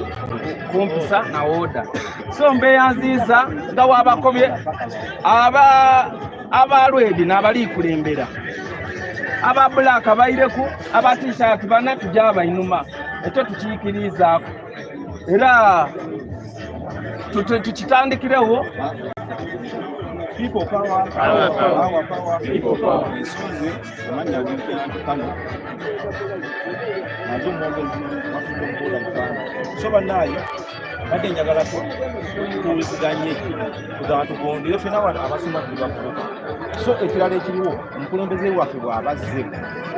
kumpisa na order. So mbeera nziza nga wabakobye aba aba red n'abalikulembera, aba black baireku, aba t-shirt bana tujja bainuma. Ekyo tukiikirizaako era tukitandikirewo. People power. Our power. Our power. People power. Ensunze amannya ag'enkenankano nazo omwogezi wafudde omukola Buganda. So bannaaye Badde njagala tuwuliziganye kugamba tugondere ffenna wano abasinga tuli bavubuka. So ekirala ekiriwo, omukulembeze waffe bw'aba azze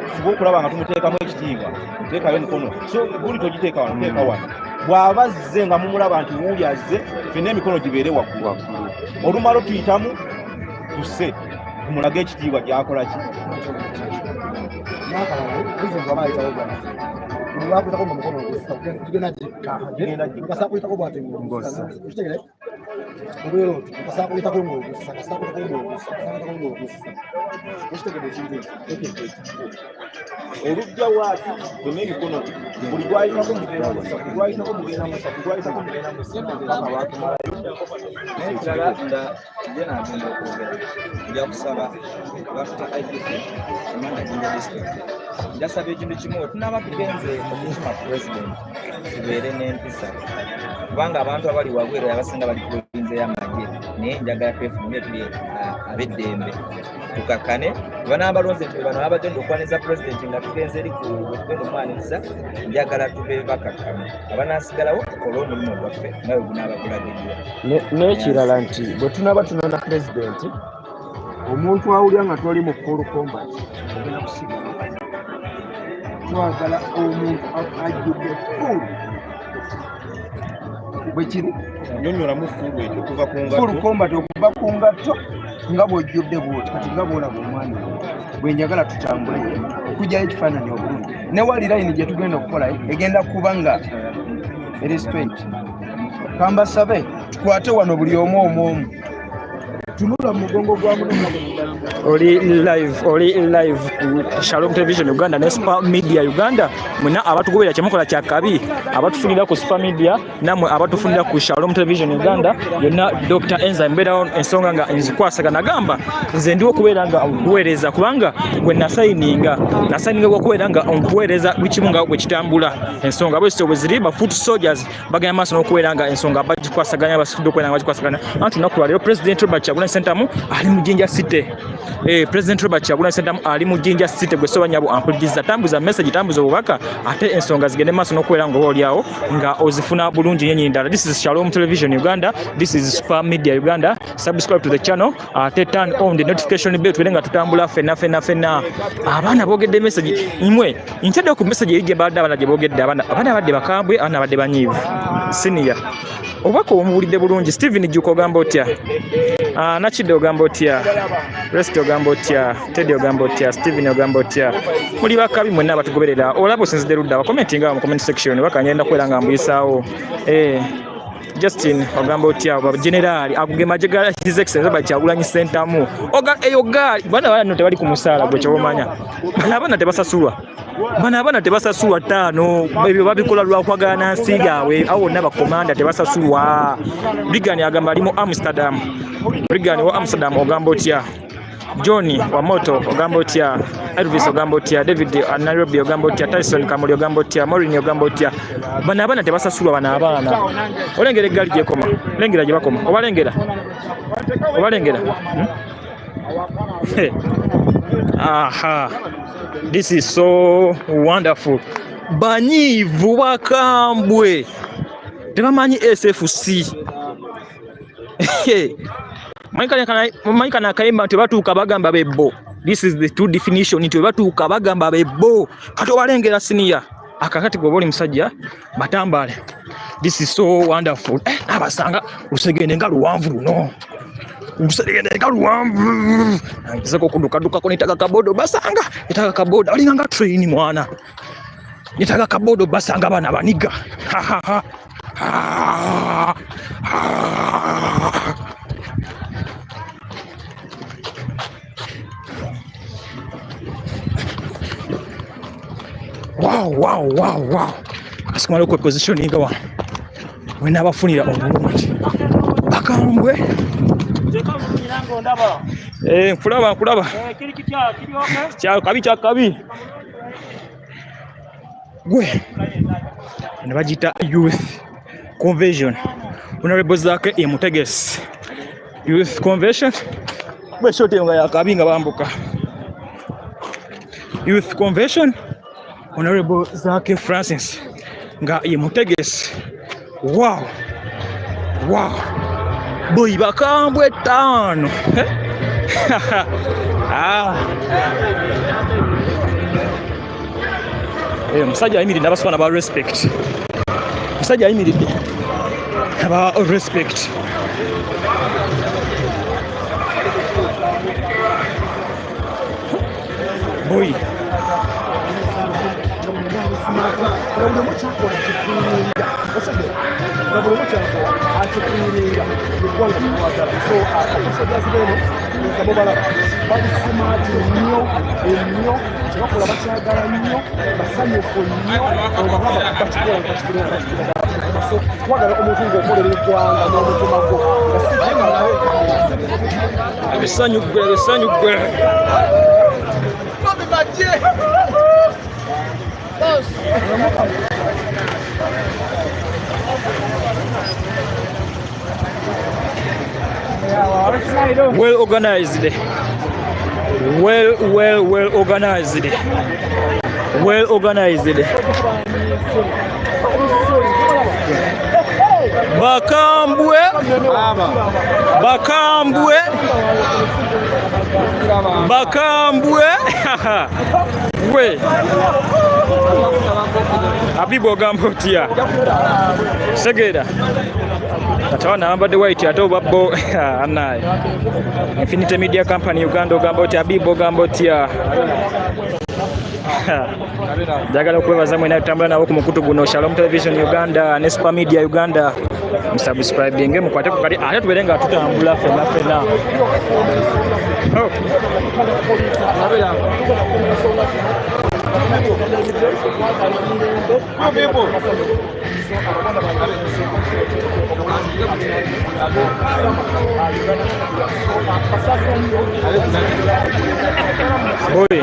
tufuba okulaba nga tumuteekamu ekitiibwa, teekayo emikono. So guli togiteeka wano, teeka wano. Bw'aba azze nga mumulaba nti wuuli azze, ffenna emikono gibeere waggulu. Olumala otuyitamu tusse tumulage ekitiibwa gy'akola ki. Lwakuyitako mu mukono ogussa gigenda gikka kasa kuyitako bwati ng'ogussa okitegere obeera oti kasa kuyitako ng'ogussa kasa kuyitako ng'ogussa kasa kuyitako ng'ogussa okitegere ekintu ekyo olujja waati gonna emikono buli gwayitako mugenda mussa buli gwayitako mugenda mussa buli gwayitako mugenda mussa paka lwatumalayo. N'ekirala nga nje nagenda okwogera, nja kusaba batuta IGP Amanda Jinja district, njasaba ekintu kimu, tunaaba tugenze okukima president tubeere n'empisa, kubanga abantu abali wabweru abasinga bali kulinzeyo amagye, naye njagala twefulumye tuli ab'eddembe tukakkane. Banaaba balonze nti bano abagenda okwaniriza pulezidenti nga tugenze eri tugenda omwaniriza, njagala tube bakakkamu, abanaasigalawo tukole omulimu gwaffe nga bwe gunaaba gulagiddwa. N'ekirala nti bwe tunaaba tunona pulezidenti, omuntu awulira nga toli mu full combat ogenda kusigala. Twagala omuntu ajjudde full bwe kiri. Nyonnyolamu full ekyo okuva ku full ngatto. Combat okuva ku ngatto nga bw'ojjudde bwoti. Kati nga bw'olaba omwami bwe njagala tutambule okugyayo ekifaananyi obulungi, ne wali layini gye tugenda okukola egenda kuba nga eri straight. Kambasabe tukwate wano buli omu omu omu tunula mu mugongo gwa muno. Oli live, oli live ku Shalom Television Uganda ne Spa Media Uganda. Mwena abatugoberera, kyemukola kya kabi. Abatufunira ku Spa Media nammwe abatufunira ku Shalom Television Uganda yonna, Dr Enzyme mbeerawo ensonga nga nzikwasagana. Nagamba nze ndiwo okubeera nga nkuweereza, kubanga gwe nasayininga okubeera nga nkuweereza buli kimu nga bwe kitambula. Ensonga bwe zityo bwe ziri. Ba foot soldiers bagenda maaso n'okubeera nga ensonga bagikwasaganya, basitudde okubeera nga bagikwasaganya. Anti lunaku lwaleero President Robert Kyagulanyi Ssentamu ali mu Jinja City. President Robert Kyagulanyi Ssentamu ali mu Jinja City. Gwe soba nyabo ampuliriza, tambuza message, tambuza obubaka, ate ensonga zigende maaso n'okubeera nga oba oliawo nga ozifuna bulungi nnyo ddala. This is Shalom Television Uganda, this is Super Media Uganda. Subscribe to the channel ate turn on the notification bell, tubeere nga tutambula ffenna ffenna ffenna. Abaana boogedde message imwe ntadde ku message eri gye mbadde abaana gye boogedde. Abaana badde bakambwe, abaana badde banyiivu. Senior, obubaka omuwulidde bulungi. Stephen Juko ogamba otya? Nakidde ogamba otya? Rest ogamba otya? Teddy ogamba otya? Stephen ogamba otya? Muli bakabi mwenna abatugoberera. Olaba osinzidde ludda, abakomentinga mu comment section bakangenda kubeera nga mbuyisaawo. Justin ogamba otya? Oba generali akugema gye ga His Excellency Robert Kyagulanyi Ssentamu. Oga eyo gaali bana bano tebali ku musaala, gwe kyobomanya. Bano abaana tebasasulwa. Bano abaana tebasasulwa ttaano, ebyo babikola lwa kwagala nsi yaabwe. Awo wonna bakomanda tebasasulwa. Regan agamba ali mu Amsterdam. Regan wa Amsterdam ogamba otya? John Wamoto ogamba otya? Elvis ogamba otya? David Nairobi ogamba otya? Tyson Kamuli ogamba otya? Maureen ogamba otya? Bano abaana tebasasulwa, bano abaana. Olengera eggaali gyekoma, lengera gye bakoma, obalengera, obalengera. Hey. Aha, this is so wonderful. Banyiivu, bakambwe, tebamanyi SFC. Manyi kano akayimba nti batuuka bagamba bebbo. This is the true definition nti batuuka bagamba bebbo. Kati obalengera siniya akakati gwoba oli musajja batambale. This is so wonderful. Abasanga lusegende nga luwanvu luno, lusegende nga luwanvu, ngezeko okudukadukako netaga kabodo basanga netaga kabodo alinga nga train mwana netaga kabodo basanga bana baniga. Ha, ha, ha. Ha, ha. Wow. Asikumala okwepositioninga wano wenabafunira obulungi bakambwe. Nkulaba, nkulaba. Kyakabi, kyakabi. Gwe ne bagiyita youth convention. Honorable Zaake ye mutegesi youth convention. Bwe shot eyo nga yakabi nga bambuka. Youth convention, Honorable Zaake Francis nga ye mutegesi. Wow. Wow. Boy bakambwe ttaano. Ah. Eh, omusajja ayimiridde abaswana ba respect. Omusajja ayimiridde aba respect. Boy. Nga buli omu kyakola akifiiringa eggwanga limwagala. So abasojazi beeno nga mubalaba bali simaati nnyo ennyo, kyebakola bakyagala nnyo, basanyufu nnyo, obalaba bakikola bakikola bakikola. So twagala omuntu ng'okolera eggwanga n'omutima gwo nga si Ebisanyu ggwe, ebisanyu ggwe. Well organized. Well, well, well organized. Well organized. Bakambwe. Bakambwe. Bakambwe. We. Abibu ogamba otya? Segeera. Katawana abambadde white ate oba bo anaye. Infinity Media Company Uganda ogamba otya? Abibu ogamba otya? Njagala okwebaza mwena tutambula nabo ku mukutu guno Shalom Television Uganda ne Super Media Uganda. Musubscribinge mukwate ku kali ate tubeere nga tutambula fena fena. Oh. Boy.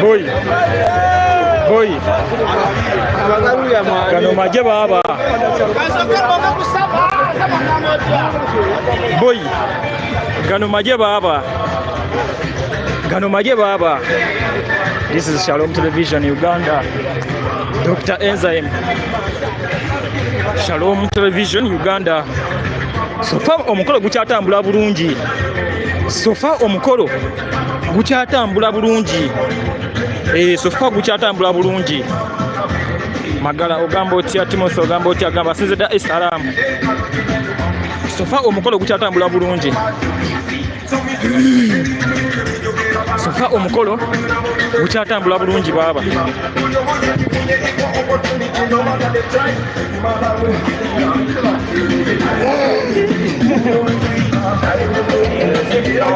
Boy. Boy. Gano maje baba. Boy. Gano maje baba. Gano maje baba. This is Shalom Television Uganda. Dr. Enzyme. Shalom Television Uganda. Sofa omukolo gukyatambula bulungi. Sofa omukolo gukyatambula bulungi. Sofa gukyatambula bulungi. Magala ogamba otya, Timothy ogamba otya, agamba asinze Dar es Salaam. Sofa omukolo gukyatambula bulungi. Sofa omukolo gukyatambula bulungi baaba.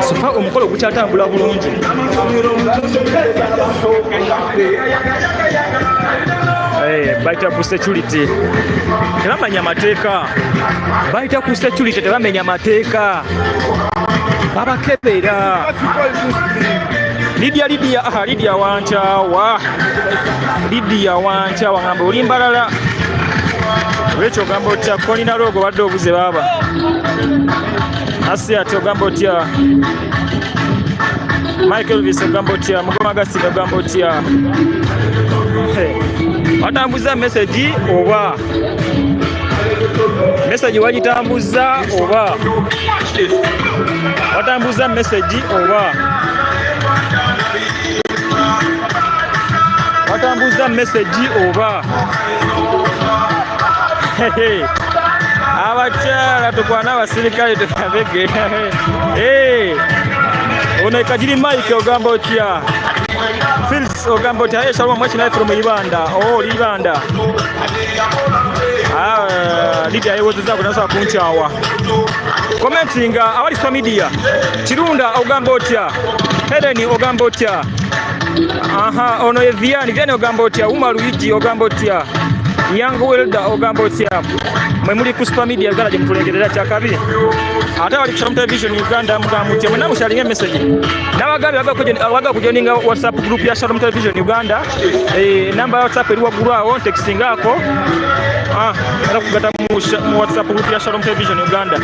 Sofa omukolo gukyatambula bulungi. Bayita ku security tebamenya mateeka, bayita ku security tebamenya mateeka, babakebera. Lydia, Lydia, aha, Lydia wankyawa, Lydia wankyawa, ngamba oli mbalala. Rachel ogamba otya, Colina Rogo badde obuze baaba. Asia ate ogamba otya, Michael Elvis ogamba otya, Mugoma Gasini ogamba otya. Watambuza message oba message wagitambuza oba watambuza message oba watambuza message oba. Abakyala tukwana abasirikale tubabege. Ono Kajiri Mike ogamba otya, Phils ogamba otya, hey, Shalom Mwachi from Ibanda. Oh, Ibanda. Lydia yewozeza kunasa kunkyawa. Commenting awali social media. Kirunda ogamba otya, Helen ogamba otya. Aha, ono ye Vianney, Vianney ogamba otya, Umar Luigi ogamba otya. Young Welder ogamba otya. Mwe muli ku Super Media Uganda gye mutulengerera kyakabi. Ate abali ku Shalom Television Uganda mugamba mutya, mwenna mushalinge message. N'abagambye baga kujoininga WhatsApp group ya Shalom Television Uganda. Namba ya WhatsApp eri waggulu awo, ntextingaako. Era kugata mu WhatsApp group ya Shalom Television Uganda.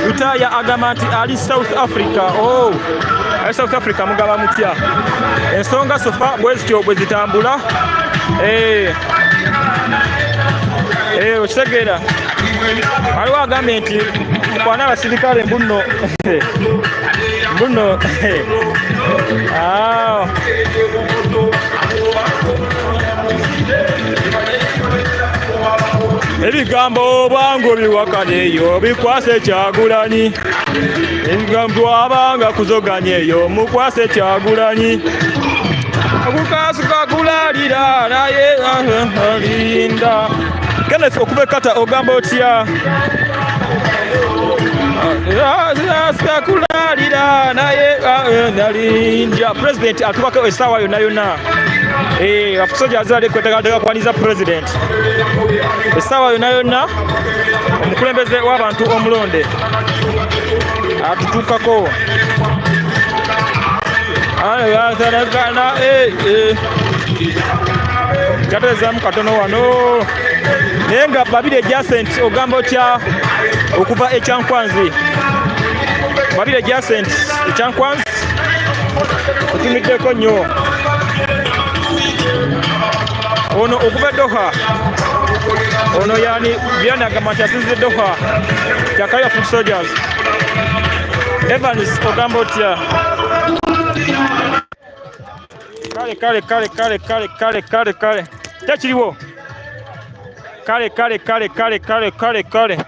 Lutaaya agamba nti ali South Africa. Oh, ali South Africa mugamba mutya. Ensonga sofa bwe zityo bwe zitambula. Okitegeera waliwo agambye nti mukwana abasirikale mbuno mbuno ebigambo obwangu biwakana eyo bikwase Kyagulanyi, ebigambo abanga kuzoganya eyo mukwase Kyagulanyi, akukasuka kulalira naye alinda. Kenneth okuva ekata ogamba otya? Kulalira naye nalinja. President atubako essaawa yonna yonna. Afusoja azali kweteekateeka kwaniriza president essaawa yonna yonna, omukulembeze w'abantu omulonde atutuukako. Kyaterezamu katono wano naye nga Babiri adjacent ogamba otya okuva ekyankwanzi? Babiri adjacent ekyankwanzi otumiddeko nnyo. Ono okuva Doha, ono yani Vianney agamba nti asinzidde Doha kyakaya foot soldiers. Evans ogamba otya? Kale kale kale kale kale kale kale kale kyekiriwo kale kale kale kale kale kale kale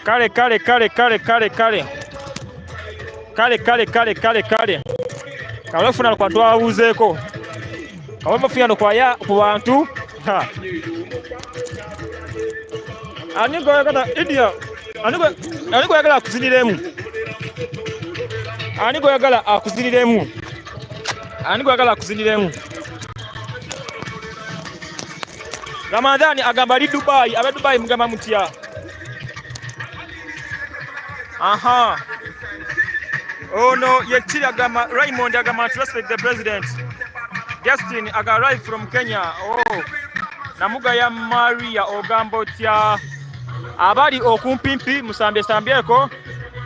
kale kale kale kale kale kale kale kale kale kale kale kalofuna kwa twabuzeeko kabafuna kwaya ku bantu ani goyagala idia ani goyagala akuziniremu ani goyagala akuziniremu ani goyagala akuziniremu. Ramadhani agamba ali Dubai, abe Dubai mugamba mutya? Aha. Ono yekiri agamba Raymond agamba respect the president. Justin aga arrive from Kenya. Oh. Namuga ya Maria ogamba otya? Abali okumpimpi musambye sambyeko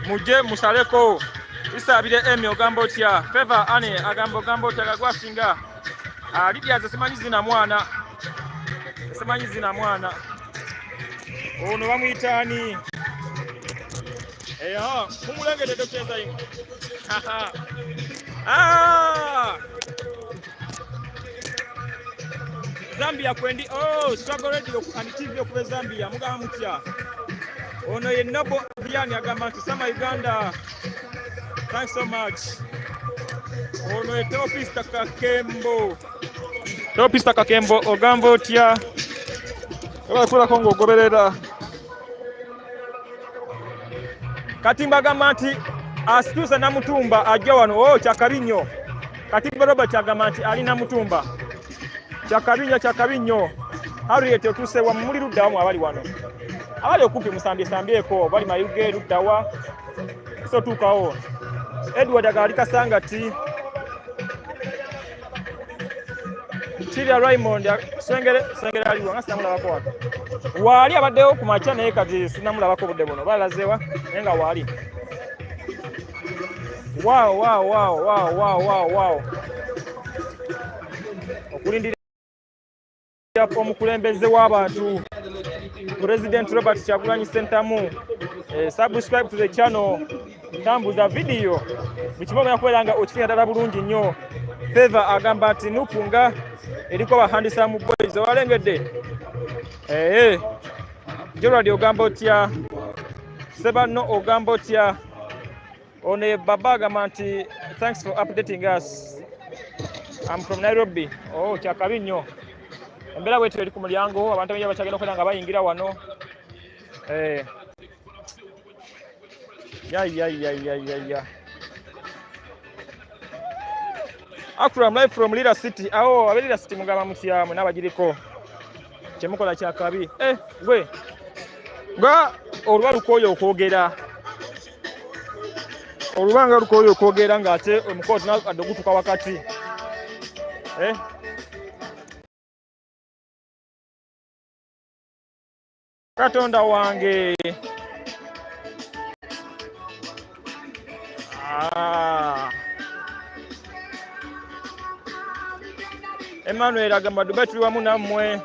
muje musaleko. Isabire Emi ogamba otya? Favor Ane agamba ogamba otya gwasinga. Lydia simanyi zina mwana. Simanyi zina mwana. Ono bamuyita ani? Mumulengedde Dr. Zaim. Zambia kwendi. Oh, Struggle Radio and TV okuva Zambia mugamba mutya? Ono ye Nobo Vianney agamba nti sama Uganda. Thanks so much. Ono ye Topista Kakembo. Topista Kakembo ogamba otya? Obakulako ng'ogoberera. Katimba agamba nti asitusa Namutumba ajja wano. Oh, kyakabi nnyo. Katimba Robert agamba nti ali Namutumba. Kyakabi nnyo, kyakabi nnyo. Harriet otuuse wa muli ludda wamu abali wano. Abali okumpi musambye sambyeko, bali Mayuge ludda wa. So tuukawo. Edward agali Kasangati. Kiria Raymond Sengere Sengere aliwo nga sinamulabako wano. Waali abaddewo ku makya naye kati sinamulabako budde buno. Balazeewa naye nga waali. Wow wow wow wow wow wow wow. Okulindirira omukulembeze w'abantu President Robert Kyagulanyi Ssentamu. Subscribe to the channel, tambuza video buli kimu ogenda kubeera nga okifuna ddala bulungi nnyo. Favor agamba nti Nupu nga eriko bahandisa mu boys owalengedde. Gerald ogamba otya? Sebanno ogamba otya? Ono ye baba agamba nti thanks for updating us. I'm from Nairobi. Oh, kyakabi nnyo. Embeera bwetyo eri ku mulyango, abantu abaingi bakyagenda okubeera nga bayingira wano. Ya ya ya ya ya ya. Akram live from Lira City. Awo abe Lira City mugamba mutya mwe n'abagiriko. Kyemukola kyakabi. Gwe. Nga oluba lukooye okwogera. Olubanga lukooye okwogera ng'ate omukooti adde ogutuuka wakati. Katonda wange. Emmanuel agamba Dubai tuli wamu nammwe.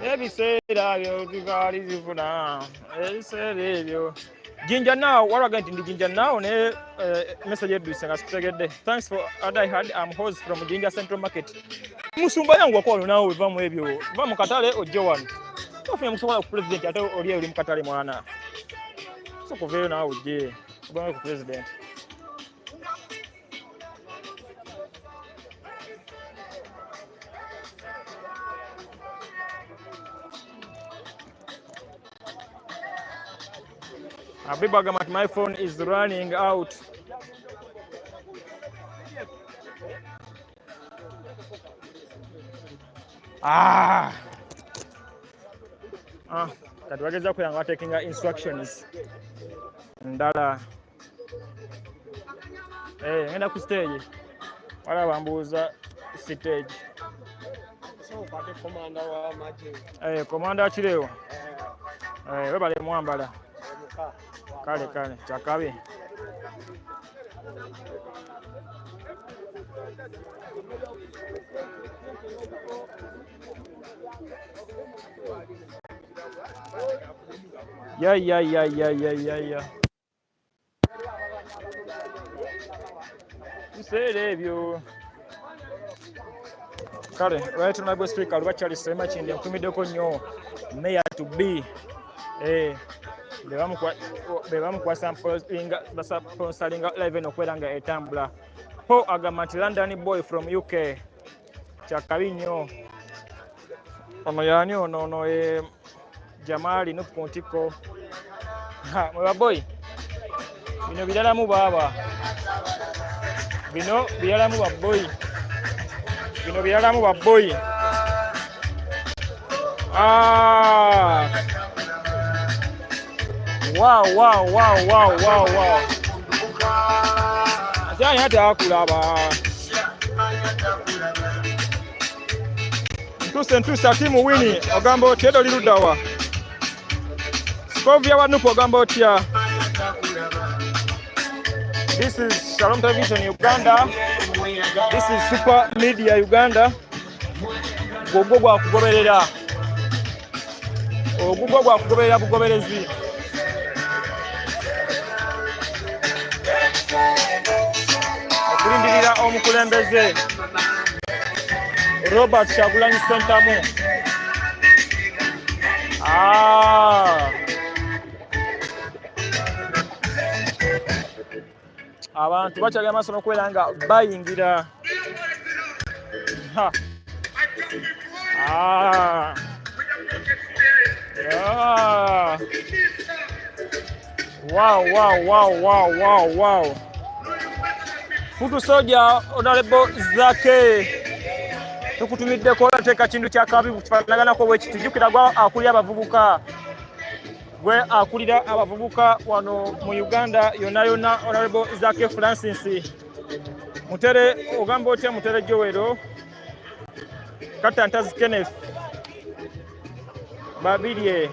Ebiseera byo bibaali bivuna ebiseera ebyo. Jinja now, walaga nti ndi Jinja now ne message eduse nga sikutegedde. Thanks for I had I'm host from Jinja Central Market. Musumba yangu wakwalo naawe va mu ebyo. Va mu katale ojje wano. Ofunye musobola ku president ate oli oli mu katale mwana. So kuveeyo naawe ojje. Obange ku president. Habiba Gamat, my phone is running out. Ah. Ah, kati bageza kuyanga taking instructions. Ndala. Eh, ngenda ku stage. Wala bambuuza stage. So kwate commander wa maje. Eh, commander Kirewo. Eh, webale mwambala. Kale kale, chakabi. Ya ya ya ya ya ya ya. Biseera ebyo. Kale, right honorable speaker Luba Charles Ssemakindi nkutumiddeko nnyo mayor to be. Eh, be bamukwasa sponsoringa live eno okubeera nga etambula. Po agamba nti London boy from UK. Kyakabi nnyo. Ono yaani ono ono Jamali nupu ku ntikko. Ha, mwe baboyi. Bino biralamu baaba. Bino biralamu baboyi. Bino biralamu baboyi. Ah. Wow, wow, wow, wow, wow, wow. Ate ani ate akulaba. Ntuse ntuse ati muwini ogamba otya edo liruddawa. Skovia wa Nupu ogamba otya. This is Shalom Television Uganda. This is Super Media Uganda. Gwogwo gwa kugoberera. Ogugwo gwa kugoberera bugoberezi. Okulindirira omukulembeze Robert Kyagulanyi Ssentamu. Ah. Abantu bakyagala maaso n'okubeera nga bayingira. Ha. Ah. Yeah. Wow, wow, wow, wow, wow, wow. Futu Soja Honorable Zake tukutumiddeko olateeka kintu kya kabi kifaanaganako bwe kiti. Jjukira gwe akulira abavubuka, gwe akulira abavubuka wano mu Uganda yonna yonna, Honorable Zake Francis. Mutere ogamba otya Mutere Joel Katantazi Kenneth Babirye.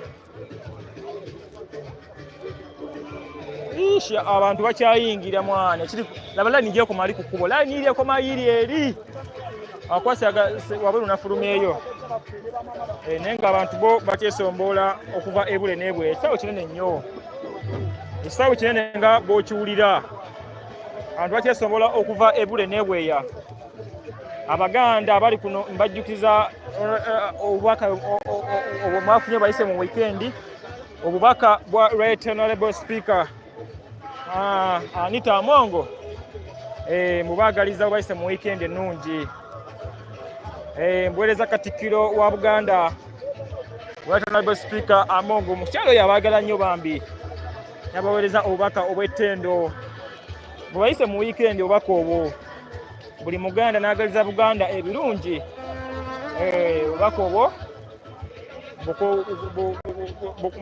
Isha abantu bakyayingira mwana kiri laba layini gyekoma ali ku kkubo layini iri ekoma iri eri akwasi wabweru nafulumyeyo naye ng'abantu bo bakyesomboola okuva ebule n'ebwe. Ekisaawe kinene nnyo, ekisaawe kinene nga bw'okiwulira abantu bakyesomboola okuva ebule n'ebweya. Abaganda abali kuno mbajjukiza obubaka obwo mwafunye bayise mu weekend, obubaka bwa Right Honorable Speaker Anita Amongo. Mubaagaliza obayise mu weekend ennungi. Mbuweereza Katikkiro wa Buganda Right Honorable Speaker Amongo, mukyalo yabaagala nnyo bambi, yabaweereza obubaka obw'ettendo bwebayise mu weekend. Obubaka obwo buli Muganda n'agaliza Buganda ebirungi. Obubaka obwo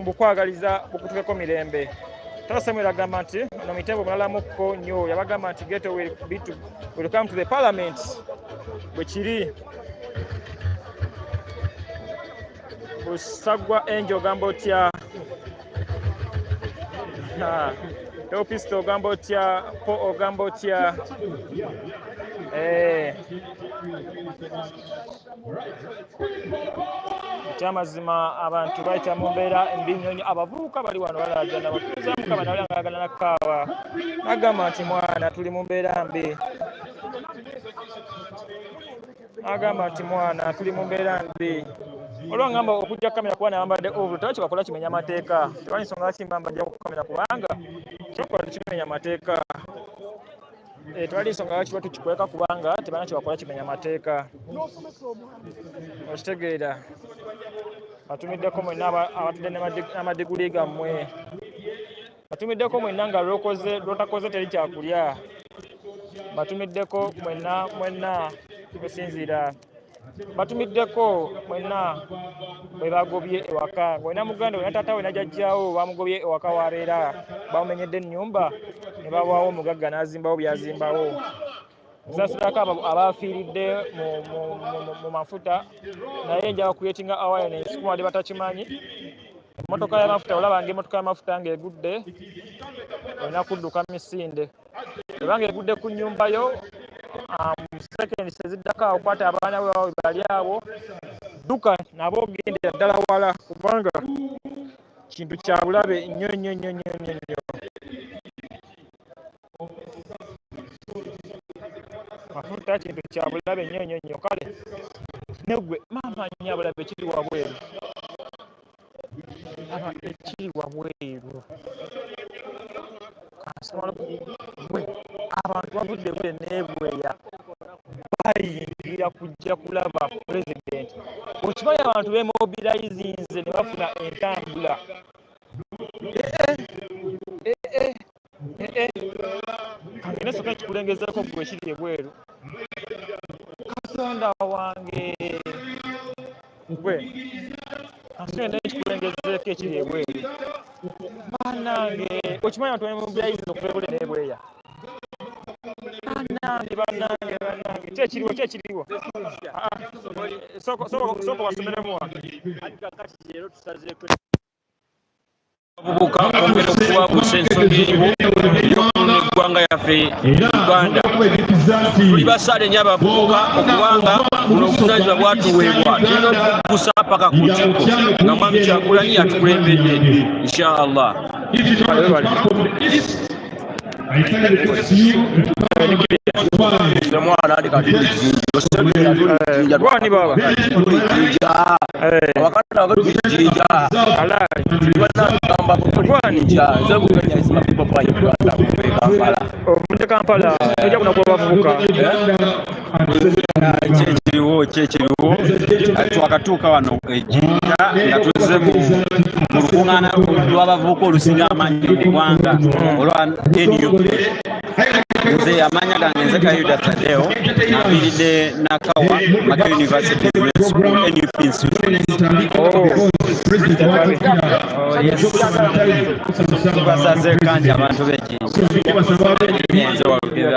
bukwagaliza bukutukeko mirembe. Tata Samuel agamba nti ono mitego mulalamuko nnyo, yabagamba nti ghetto will be to, will come to the parliament. Bwe kiri. Busagwa Angel ogamba otya? Teopisto ogamba otya, Po ogamba otya. Ekyamazima abantu bayita mu mbeera embi nnyo nnyo. Abavubuka bali wano balaajana, batuuza Mukama nawe ng'ayagala nakaaba. Agamba nti mwana tuli mu mbeera mbi. Agamba nti mwana tuli mu mbeera mbi. Olwo ngamba okujja kamera kuba nabambadde ovulu tewali kyebakola kimenya mateeka. Tewali nsonga lwaki mba mbajja ku kamera kubanga kyebakola tekimenya mateeka. Tewali nsonga lwaki tukikweka kubanga tebalina kyebakola kimenya mateeka. Okitegeera. Batumiddeko mwenna abatudde n'amadiguli gammwe. Batumiddeko mwenna nga lwotakoze teri kyakulya. Batumiddeko mwenna mwenna okusinziira. Batumiddeko mwenna bwe bagobye ewaka. Ng'olina muganda we, taata we na jjajjaawo bamugobye ewaka w'abeera. Bamumenyedde ennyumba ne babaawo omugagga n'azimbawo by'azimbawo. Nsaasirako abafiiridde mu mafuta, naye nja creatinga awareness kuba badde batakimanyi. Emmotoka y'amafuta, olaba ng'emmotoka y'amafuta ng'egudde, olina kudduka misinde. Eba ng'egudde ku nnyumba yo, seconds eziddako awo kwata abaana bo bawe bali awo, dduka nabo gendera ddala wala kubanga kintu kya bulabe nnyo nnyo nnyo nnyo nnyo nnyo. Mafuta kintu kya bulabe nnyo nnyo nnyo. Kale negwe maama nnyabulabe kiri wabweru. Aba ekiri wabweru. Gwe abantu bavudde bwe n'ebweya bayingira kujja kulaba pulezidenti. Okimanyi abantu bemobilizinze ne bafuna entambula. Kangende sooka ekikulengezeeko gwe ekiri ebweru. Katonda wange gwe kansonde ekikulengezeeko ekiri ebweru. Bannange okimanyi abantu bemobilizinze okuva ebule n'ebweya. Bannange bannange bannange ki ekiriwo ki ekiriwo? Sooka basomeremu wano. Abavubuka okwongera okuwabuusa ensonga eriwo ey'okunona eggwanga yaffe Uganda. Tuli basaale nnyo abavubuka okubanga buno obuvunaanyizibwa bwatuweebwa tulina okubugusa paka ku ntikko nga Mwami Kyagulanyi atukulembedde insha Allah. Gwani baba? Ovudde Kampala, tojja kuno kuba bavubuka. Kyekiriwo kyekiriwo twakatuuka wano ejinja nga tuzze mu lukuŋŋaana lw'abavubuka olusinga amaanyi mu ggwanga olwa NUP. Nze amanya gange nze Kayuda Tadeo, naviiridde Nakawa Makerere University Business School NUP Institute. Tubasaze kanji abantu b'ejinja nze walugero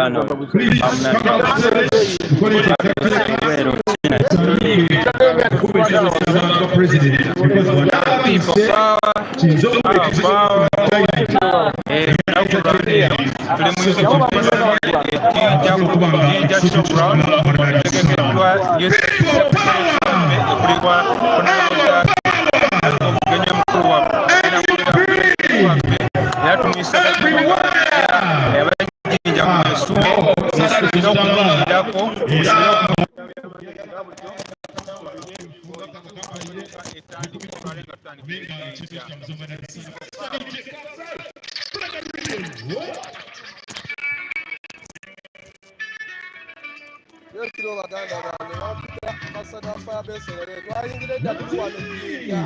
Ekiro baganda bange bafika ambasada Firebase twayingira edda tuli wano Jinja.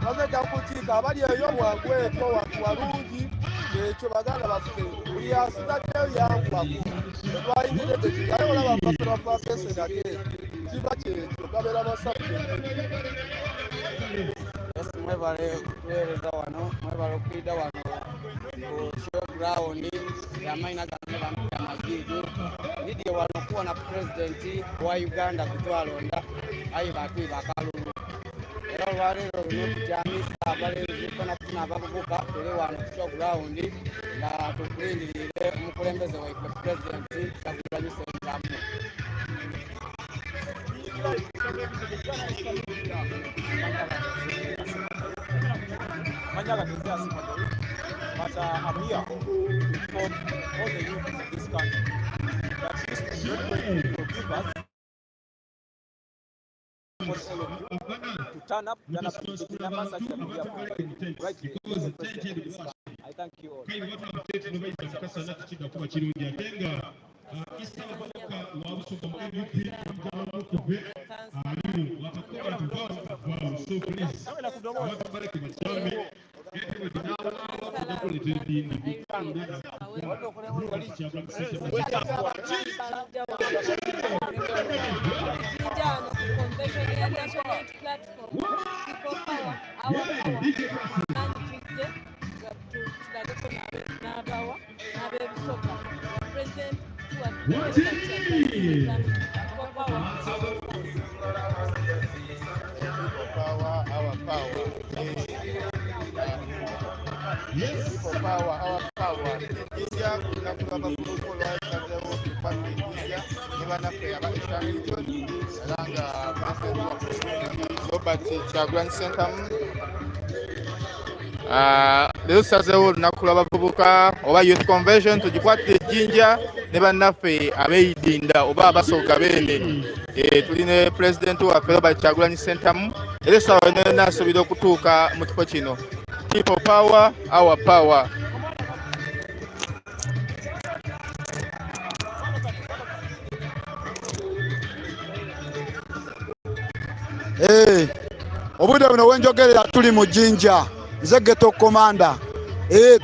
Twaze dda kukiika abali eyo bwangweko walungi ekyo baganda baffe buli asigaddeyo yanguwako. Twayingira edda Jinja naye olaba ambasada Firebase nate kiba kyekyo gabeera basatu. Mwebale kutuweereza wano, mwebale okuyita wano ku showground amayina gange bampita Majidu. Ndidye wano kuwona pulezidenti wa Uganda kutwalonda ayi batwiba akalulu. Era olwaleero luno tukyamisa abalenzi fena Fena abavubuka tuli wano ku show ground nga tukulindiriire omukulembeze waife Pulezidenti Kyagulanyi Ssentamu. Manya gange nze Asiimwe Derrick, but I'm here to inform all the youth in this country that history is not going to forgive us for all of you to turn up in big numbers such that we are right the president of this country. I thank you all. Vijana convention ya National Unity Platform, People Power, Our Power. Kandi tuzze nga tulageko n'abawa n'ab'ebusoga President waffe People Power. Power, our power. People power, our power. Ejja lunaku lw'abavubuka olwasazeewo tukwate ejjinja ne bannaffe aba Eastern Region era nga pulezidenti waffe Robert Kyagulanyi Ssentamu. Leero tusazeewo olunaku lw'abavubuka oba youth convention tugikwatire ejjinja ne bannaffe abeeyidinda oba abasoga beene. Tuli ne pulezidenti waffe Robert Kyagulanyi Ssentamu era essaawa yonna yonna asuubira okutuuka mu kifo kino. People power, our power. Obudde buno wenjogerera tuli mu Jinja, nze ghetto commander.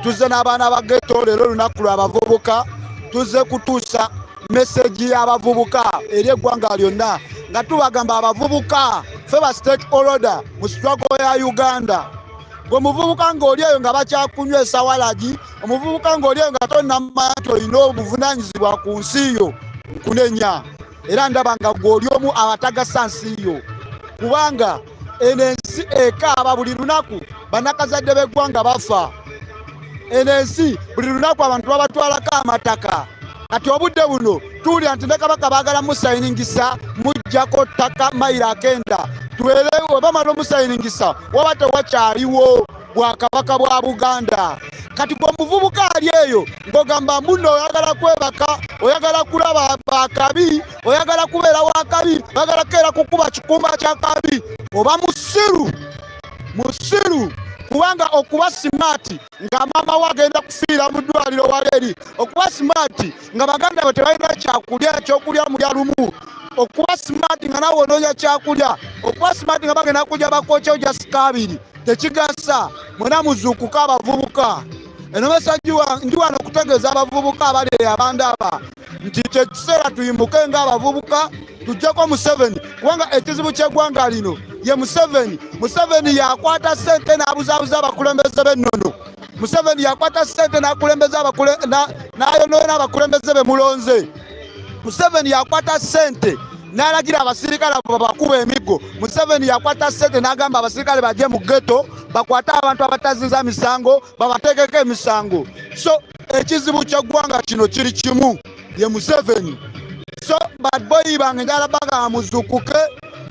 Tuzze n'abaana ba ghetto leero olunaku lw'abavubuka, tuzze kutuusa meseji y'abavubuka eri eggwanga lyonna nga tubagamba abavubuka ffe ba stakeholder mu struggle ya Uganda. Gwe muvubuka ng'oli eyo nga bakyakunywesa walagi, omuvubuka ng'oli eyo nga tonnamanya nti olina obuvunaanyizibwa ku nsi yo, nkunenya. Era ndaba nga gwe oli omu abatagasa nsi yo, kubanga eno ensi ekaaba buli lunaku, bannakazadde b'eggwanga bafa. Eno ensi buli lunaku abantu babatwalako amataka. Kati obudde buno tuwulira nti ne Kabaka baagala musayiningisa muggyako ttaka mayiro akenda. Tubeere we bamala omusayiningisa waba tewakyaliwo bwakabaka bwa Buganda. Kati gwe omuvubuka ali eyo ng'ogamba mbuno oyagala kwebaka, oyagala kulaba bakabi, oyagala kubeera wakabi, oyagala kukeera kukuba kikumba kya kabi, oba musiru, musiru. Kubanga okuba simaati nga maama we agenda kufiira mu ddwaliro wali eri, okuba simaati nga baganda be tebalina kyakulya ekyokulya mulya lumu, okuba simaati nga naawe onoonya kyakulya, okuba simaati nga bagenda kulya bakokya ojja sika abiri, tekigasa. Mwena muzuukuke abavubuka. Eno message ndi wano okutegeeza abavubuka abali eyo abandaba nti kyekiseera tuyimuke ng'abavubuka tuggyeko Museveni, kubanga ekizibu ky'eggwanga lino ye Museveni. Museveni yakwata ssente n'abuzaabuza abakulembeze b'ennono. Museveni yakwata ssente n'akulembeza n'ayonoona abakulembeze be mulonze. Museveni yakwata ssente n'alagira abasirikale abo babakuba emiggo. Museveni yakwata ssente n'agamba abasirikale bajje mu ghetto bakwate abantu abatazinza misango babateekeko emisango. So ekizibu ky'eggwanga kino kiri kimu, ye Museveni. So bad boy bange njagala bagamba muzuukuke,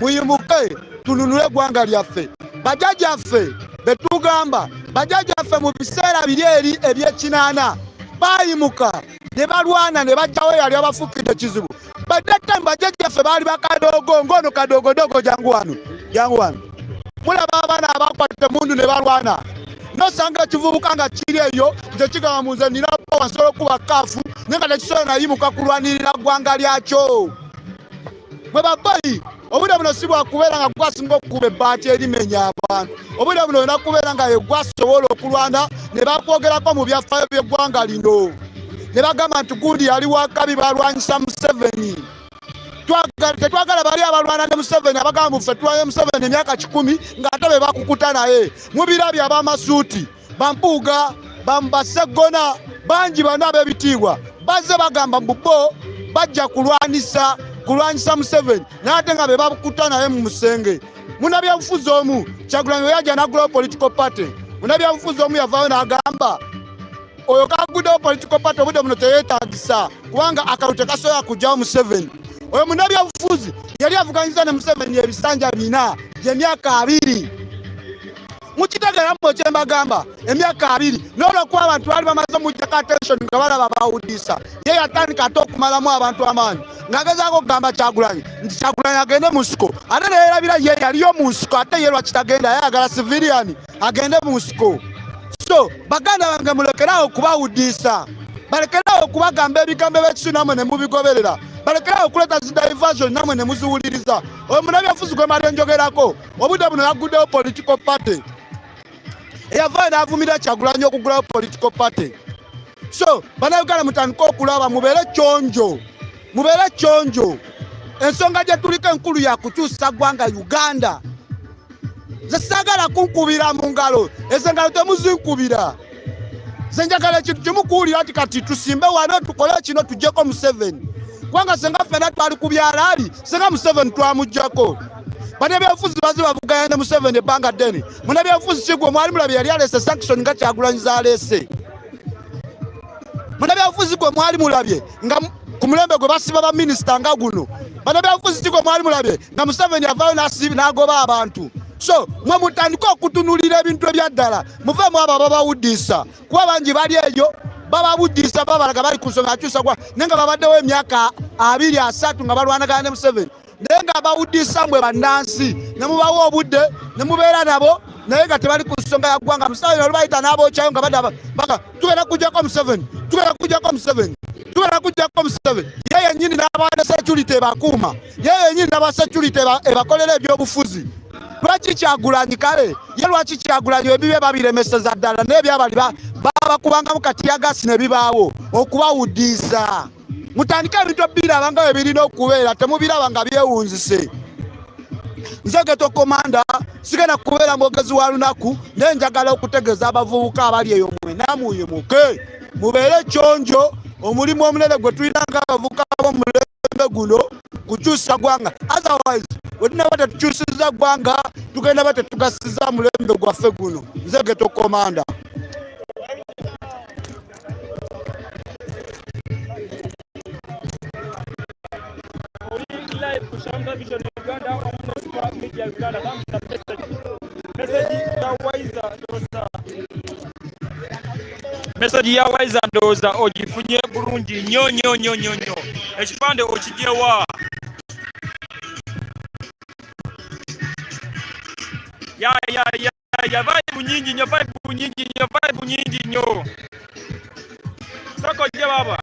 muyimuke, tununule eggwanga lyaffe. Bajjajjaffe be tugamba, bajjajjaffe mu biseera biri eri eby'ekinaana baayimuka ne balwana ne baggyawo eyali abafuukidde ekizibu. By that time bajjajjaffe baali bakadoogo, ng'ono kadoogodogo, jangu wano, jangu wano. Mulaba abaana abakwata emmundu ne balwana. Nosanga ekivubuka nga kiri eyo nze kigamba mu nze nina power, nsobola okukuba kaafu, naye nga tekisobola nayimuka kulwanirira ggwanga lyakyo. Mwe babbayi, obudde buno si bwakubeera nga gwasinga okukuba ebbaati erimenya abantu. Obudde buno olina kubeera nga ye gwasobola okulwana ne bakwogerako mu byafaayo by'eggwanga lino. Ne bagamba nti gundi yali wakabi, balwanyisa Museveni. Tetwagala bali abalwana ne Museveni abagamba mbu ffe tulwanye Museveni emyaka 100 ng'ate be bakukuta naye. Mubirabye ab'amasuuti, bampuuga, baseggona, bangi bano ab'ebitiibwa bazze bagamba mbu bo bajja kulwanyisa Museveni, naye ate nga be bakukuta naye mu musenge. Munnabyabufuzi omu Kyagulanyi we yajja n'aggulawo political party. Munabyabufuzi omu yavaayo n'agamba oyo kaguddewo political party obudde buno teyeetagisa kubanga akalulu tekasobola kugyawo Museveni. Oyo munabyabufuzi yali avuganyiza ne Museveni ebisanja 4 gy'emyaka 2. Mukitegera mmwe kye mbagamba, emyaka 2 n'olwokuba abantu baali bamaze omuggyako attention nga balaba bawuddisa, ye yatandika ate okumalamu abantu amaanyi ng'agezaako okugamba Kyagulanyi nti Kyagulanyi agende mu nsiko, ate ne yeerabira ye yaliyo mu nsiko, ate ye lwaki tagenda, yayagala civilian agende mu nsiko. So baganda bange mulekeraawo okubawuddisa, balekeraawo okubagamba ebigambo eby'ekisu nammwe ne mubigoberera, balekeraawo okuleeta zi diversion nammwe ne muziwuliriza. Oyo munnabyabufuzi gwe mbadde njogerako obudde buno yaguddewo political party, eyavaayo n'avumirira Kyagulanyi okugulawo political party. So bannayuganda mutandike okulaba, mubeere kyonjo, mubeere kyonjo. Ensonga gye tuliko enkulu ya kukyusa ggwanga Uganda. Nze saagala kunkubira mu ngalo, ezo engalo temuzinkubira. Nze njagala ekintu kimu kuwulira nti kati tusimbe wano tukole kino tuggyeko Museveni, kubanga senga ffenna twali ku byalaali, senga Museveni twamuggyako. Bannabyabufuzi baze bavuganya ne Museveni ebbanga ddene. Munnabyabufuzi kigwe mwali mulabye yali aleese sanction nga Kyagulanyi z'aleese. Munnabyabufuzi gwe mwali mulabye nga ku mulembe gwe basiba baminisita nga guno. Bannabyabufuzi kigwe mwali mulabye nga Museveni avaayo n'agoba abantu. So mwe mutandike okutunulira ebintu ebyaddala, muveemu abo ababawuddisa, kuba bangi bali eyo babawuddisa babalaga bali ku nsonga akyusa gwa, naye nga babaddewo emyaka 2 3 nga balwanagana ne Museveni, naye nga bawuddisa mwe bannansi ne mubawa obudde ne mubeera nabo, naye nga tebali ku nsonga ya ggwanga. Museveni olubayita n'abookyayo nga badda baka tugenda kuggyako Museveni, tugenda kuggyako Museveni, tugenda kuggyako Museveni. Ye yennyini n'aba security ebakuuma, ye yennyini n'aba security ebakolera ebyobufuzi. Lwaki Kyagulanyi kale ye lwaki Kyagulanyi ebibye babiremeseza ddala n'ebyabali babakubangamu kati yagasi ne bibaawo okubawuddisa. Mutandike ebintu ebiraba nga bwe birina okubeera, temubiraba nga byewunzise. Nze Ghetto Commander sigenda kubeera mwogezi wa lunaku, naye njagala okutegeeza abavubuka abali eyo mwena muyimuke mubeere kyonjo. Omulimu omunene gwe tulina ng'abavubuka b'omulembe guno kukyusa ggwanga, otherwise bwe tunaba tetukyusizza ggwanga tugenda ba tetugasiza mulembe gwaffe guno. Nze Ghetto Commander. Oli live ku Shalom Television Uganda wamu ne Super Media Uganda. Tambuza message. Message ya Waiza ndowooza. Message ya Waiza ndowooza ogifunye bulungi nnyo nnyo nnyo nnyo nnyo. Ekipande okigyewa? Ya ya ya ya vibe nyingi nnyo, vibe nyingi nnyo, vibe nyingi nnyo. Soko je baba.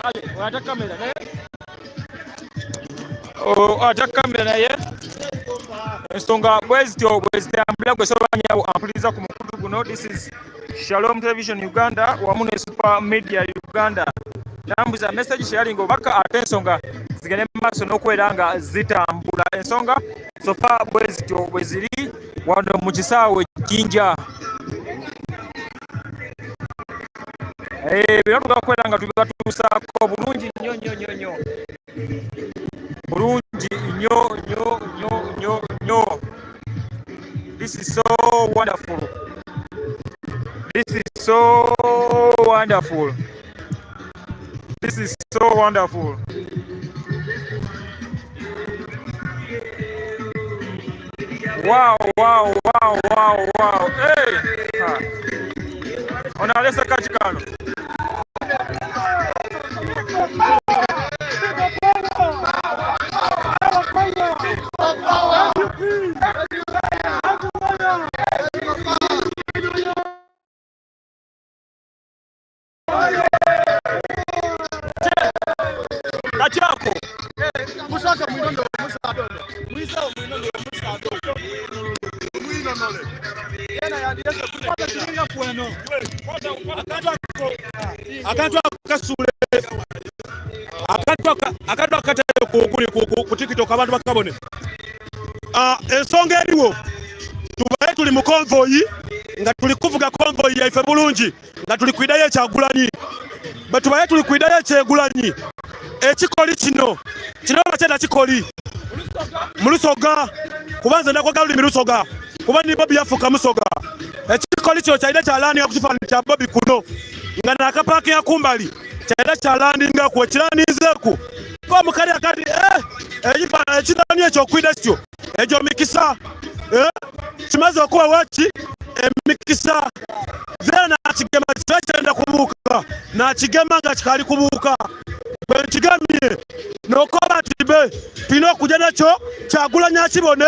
Kale, ata kamera naye. Oh, ata kamera naye. Ensonga bwe zityo bwe zitambula gwe soba nyawo ampuliza ku mukutu guno. This is Shalom Television Uganda wamu ne Super Media Uganda. Tambuza message sharing obubaka ate ensonga zigende mu maaso n'okubeera nga zitambula. Ensonga sofa bwe zityo bwe ziri wano mu kisaawe Jinja. Bino tugenda kubeera nga tubibatuusaako bulungi nnyo nnyo nnyo nnyo. Bulungi nnyo nnyo nnyo nnyo nnyo. This is so wonderful. This is so wonderful. This is so wonderful. Wow, wow, wow, wow, wow. Hey! Ha. Ono alese kaki kano? Kachako. Musaka mwinondo musaado. Mwisawo mwinondo musaado. Mwinonole. Yena yandiyese kukwata kiringa kweno. Akantu ako kasuule. Akantu akatale ku TikTok abantu bakabone. Ensonga eriwo tubaye tuli mu konvoyi nga tuli kuvuga konvoyi yaife bulungi nga tuli kuidayo ekyagulanyi, bwe tubaye tuli kuidayo ekyegulanyi Ekikoli kino kino bakyenda kikoli mu Lusoga, kuba nze ndakwogera lulimi Lusoga, kuba ni Bobi yafuuka Musoga. Ekikoli kino kyalina kyalaninga ku kifaananyi kya Bobi kuno nga nakapaakinga kumbali, kyalina kyalandingaku ekiraninzeeku ko omukali akati ekifaananyi ekinoni ekyo okwida kityo egyo mikisa kimaze okuba waki emikisa zera nakigema kiba kyenda kubuuka, nakigema nga kikali kubuuka. Bwe nkigemye n'okoba nti be tulina okujja nakyo Kyagulanyi akibone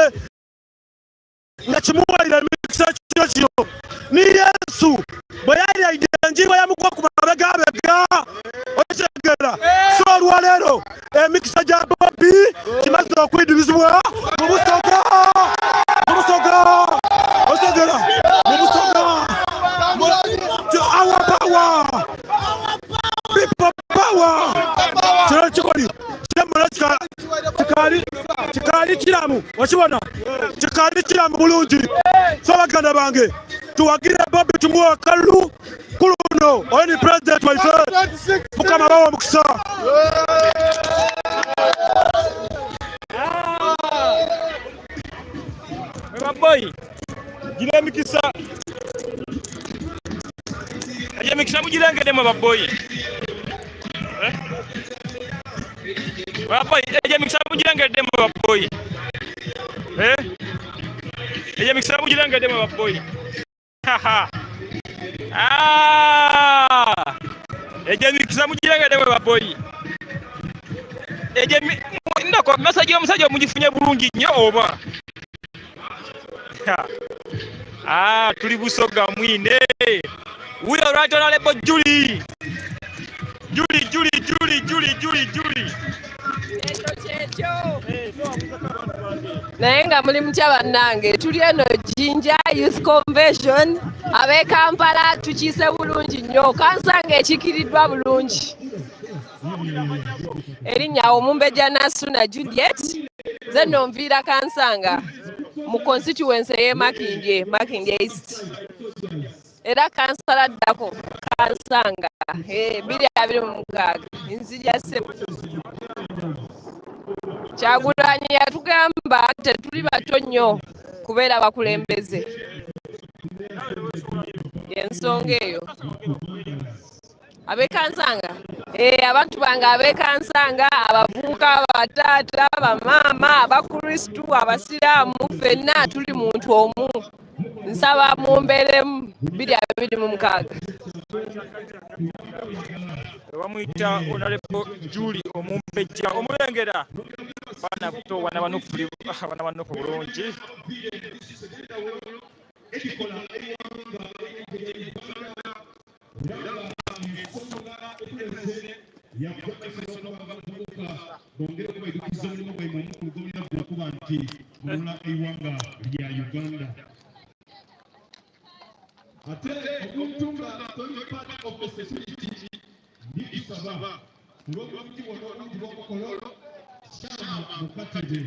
nga kimuwalira emikisa kyo kino. Ni Yesu bwe yali ayidde enjiibwa yamugwa ku mabegabega, okitegera. So olwaleero emikisa gya Bobi kimaze okwidubizibwa mu Busoga, mu Busoga, okitegera, mu Busoga. Our power, people power. Kino kikoli kyemmala kikaali kiramu, okibona kikaali kiramu bulungi. So baganda bange, tuwagire Bobi, tumuwe akalulu ku luno, oyo ni pulezidenti waife. Mukama bawa omukisa. Baboyi gira emikisa, egyo emikisa mugirengedemu baboyi. Baboyi egyo emikisa mugirengeddemu baboyi, egyo emikisa mugirengeddemu baboyi. Egyo emikisa mugirengeddemu baboyi. Egyo ndako message y'omusajja omugifunye bulungi nnyo oba? Tuli Busoga mwine. Wuyo right honorable Julie. Julie, Julie, Julie, Julie, Julie, Julie. Naye nga muli mutya bannange, tuli eno Jinja Youth Convention ab'e Kampala tukiise bulungi nnyo, kansanga ekiikiriddwa bulungi. Erinnya Omumbejja Nasuna Juliet, nze nno nviira Kansanga mu constituency ey'e Makindye, Makindye East, era kansala ddako Kansanga 2026 nzija ssebo. Kyagulanyi yatugamba tetuli bato nnyo kubeera bakulembeze, yensonga eyo. Ab'e Kansanga, abantu bange ab'e Kansanga, abavubuka, abataata, bamaama, abakristu, abasiraamu, ffenna tuli muntu omu. Nsaba mumbeeremu 2026. Bamuyita Honorable Julie Omumbejja omulengera baana buto, wana banufu, wana banufu bulungi. Bongere okubaiddukiza omulimu gwaimwe omukulu gw'olina okuba nti munula eiwanga lya Uganda. Ate omuntu nga toli part of the security, ndikusaba olw'obulungi bwonna obulungi bw'omukolo kyama mu katebe.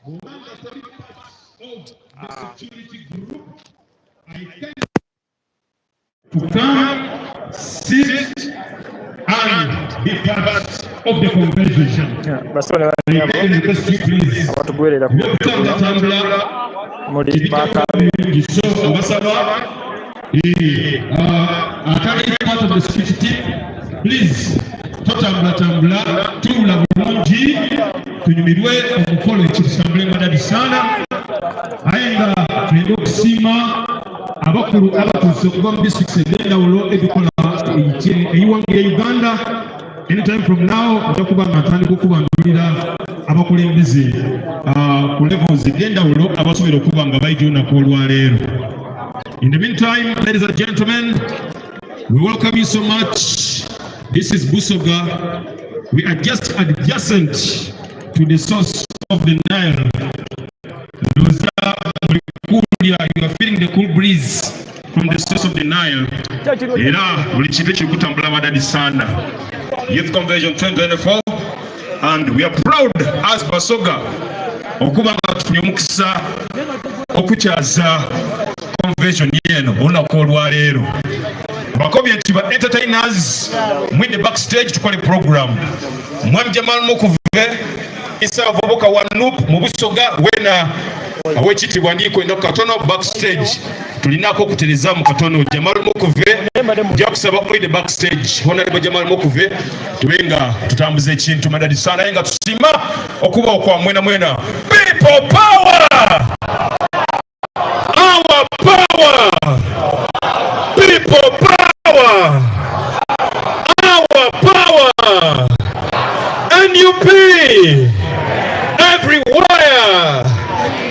Bw'oba nga toli part of the security group, I can to come sit and be part of the convention. Basole banyabo abatugwerera ku Okutambulatambula muli bakabe. So abasaba atali part of the security team, please totambulatambula, tuula bulungi tunyumirwe omukolo ekitutambule madadi sana. Aye nga tulina okusiima abakulu abatuuse okuva mu districts ebyenjawulo ebikola eyiwanga ya Uganda. Anytime from now nja kuba nga ntandika okubandulira abakulembeze ku levels ebyenjawulo abasobola okuba nga bayija olunaku olwaleero. In the meantime, ladies and gentlemen, we welcome you so much. This is Busoga. We are just adjacent to the source of the Nile. Luza Mulikulia, you are feeling the cool breeze from the source of the Nile. Era buli kintu kiri kutambula madadi sana. Youth Convention 2024, and we are proud as Basoga okuba nga tufunye omukisa okukyaza convention eno olunaku olwaleero. Bakobye nti ba entertainers mwidde backstage tukole program. Mwami Jamal Mukuve Isa Avubuka wa NUP mu Busoga wena awekitiibwa ndikwenda katono backstage tulinako okutereza mu katono. Jamal Mukuve nja kusaba mwidde backstage. Honorable Jamal Mukuve tube nga tutambuza ekintu madadi sana, naye nga tusiima okuba okwa mwena mwena. People power! Our power! People power! Our power! NUP! Everywhere!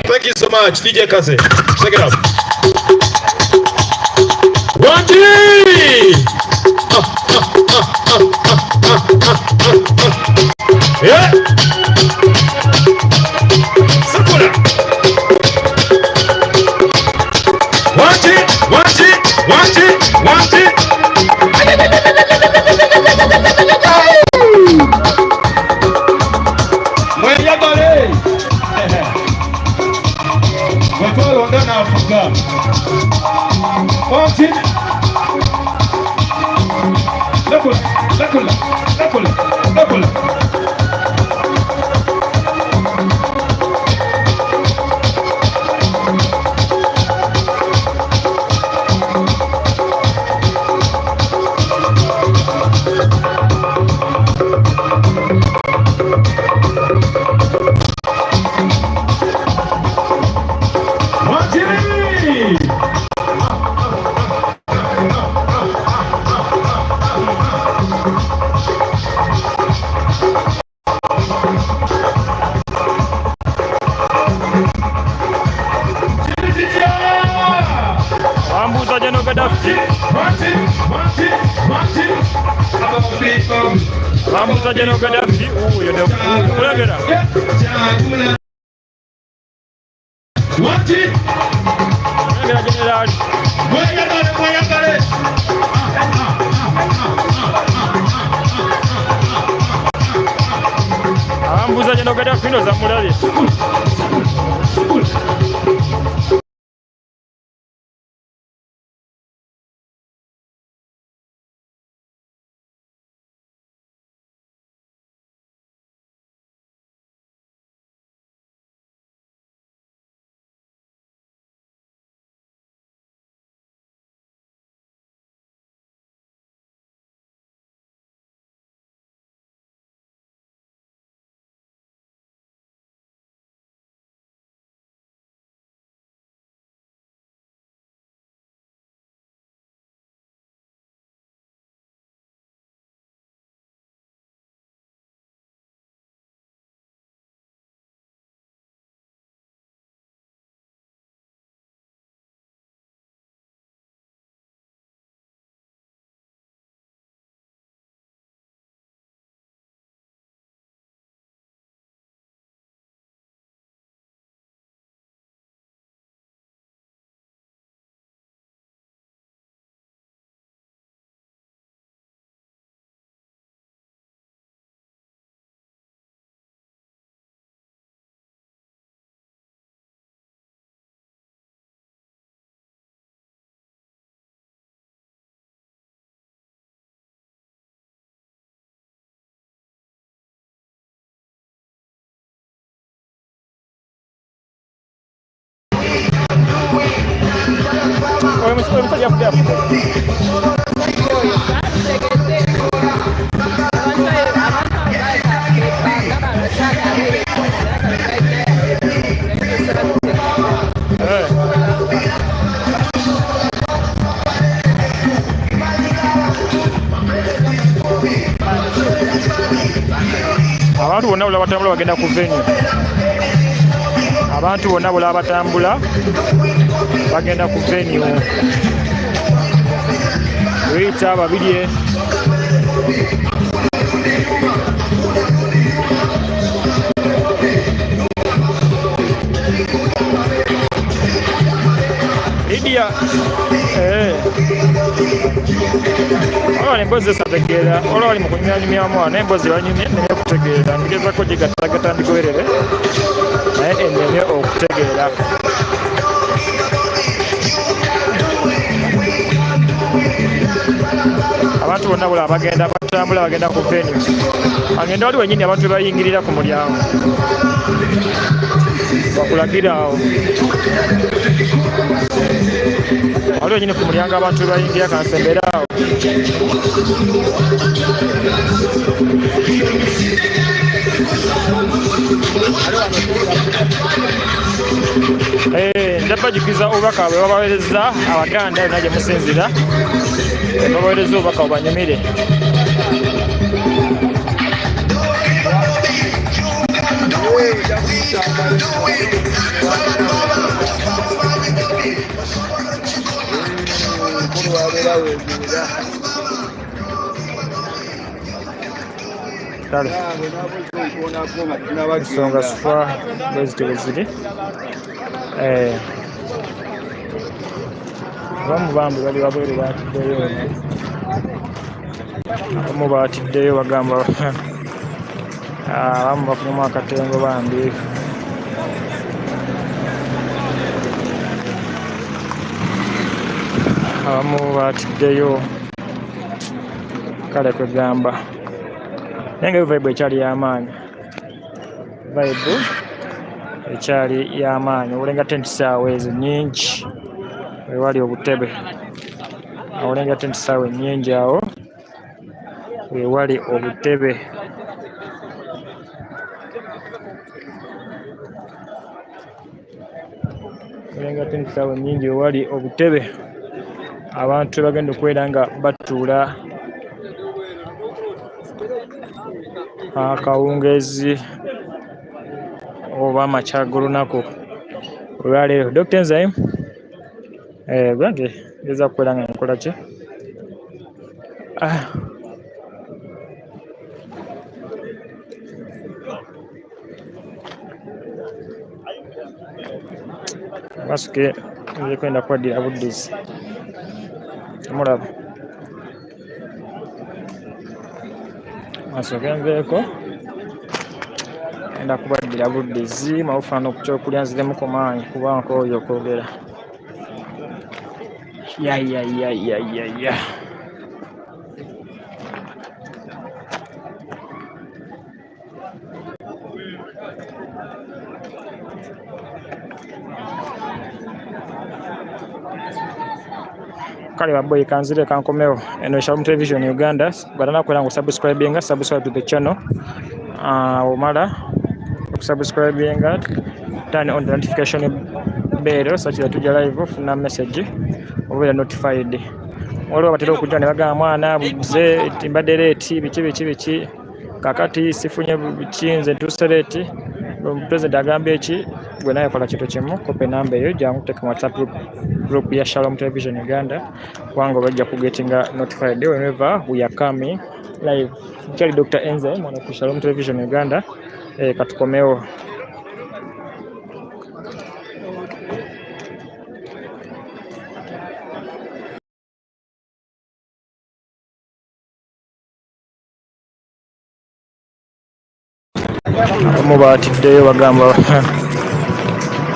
Thank you so much. DJ Kaze, check it out. One, two! Yeah! Sakura! One, two, one, two, one, two, one, two. Mweyagale! Bwe twalonda n'afuga. One, two. Nakula, nakula, nakula, nakula. One, two. Bambuuza General Gaddafi, bambuuza General Gaddafi wuuyo kulengera. Kulengera generali. Mweyagale, mweyagale. Abambuuza General Gaddafi ndo zamulabye. Oyo omusajja afudde afudde. Abantu bonna bula batambula bagenda ku venue. Abantu bonna bula batambula bagenda ku venue. Rita Babirye. Lydia. Olwo emboozi esategeera, olwo bali mu kunyumyanyumyamu wano emboozi banyumye nneme okutegeera, ngezaako gigattagatta ndigoberere naye enneme okutegeera. Abantu bonna bula bagenda batambula bagenda ku venue. Agenda wali wenyini abantu bayingirira ku mulyango. Bakulagira awo. Wali wenyini ku mulyango abantu bayingira kansembera awo. Nja bajukiza obubaka bwe babaweereza Abaganda yonna gye musinzira, babaweereza obubaka bubanyumire. Kale ensonga sifa bwe zityo bwe ziri. Abamu bambi bali wabweru baatiddeyo, abamu baatiddeyo bagamba abamu bafunyemu akatengo bambi. Abamu baatiddeyo kale kwegamba naye nga vibe ekyali y'amaanyi, vibe ekyali y'amaanyi. Olenga tenti saawa ezo nnyingi wewali obutebe, olenga tenti saawa ennyingi awo wewali obutebe. Olenga tenti saawa ennyingi wewali obutebe, abantu bagenda okubeera nga batuula akawungeezi oba amakya g'olunaku olwaleero. Dr. Enzyme gwange ngeza kubeera nga nkola ki? Basuke nze kwenda kwaddira buddizi. Mulaba. Masooke nveeko. Ngenda kubaddira buddizi mawufaana okukyokulya nziremu ku maanyi kuba nkooye okwogera. Ya ya ya ya ya ya. Kale baboyi kanzire kankomewo. Eno Shalom Television Uganda. Batana kwera ngo subscribinga, subscribe to the channel. Omala okusubscribinga, turn on the notification bell such that tujja live ofuna message obeera notified. Waliwo abatera okujja ne bagamba mwana buze mbadde late biki biki biki, kakati sifunye biki nze ntuuse late, president agambye eki, gwe naye kola kintu kimu, kopa enamba eyo jangu teeka mu WhatsApp group ya Shalom Television Uganda, kubanga bajja kugetinga notified whenever we are coming live. Nkyali Dr. Enzyme wano ku Shalom Television Uganda. Katukomewo. Abamu baatiddeyo bagamba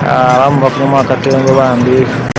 abamu bafunyemu akatengo bambi.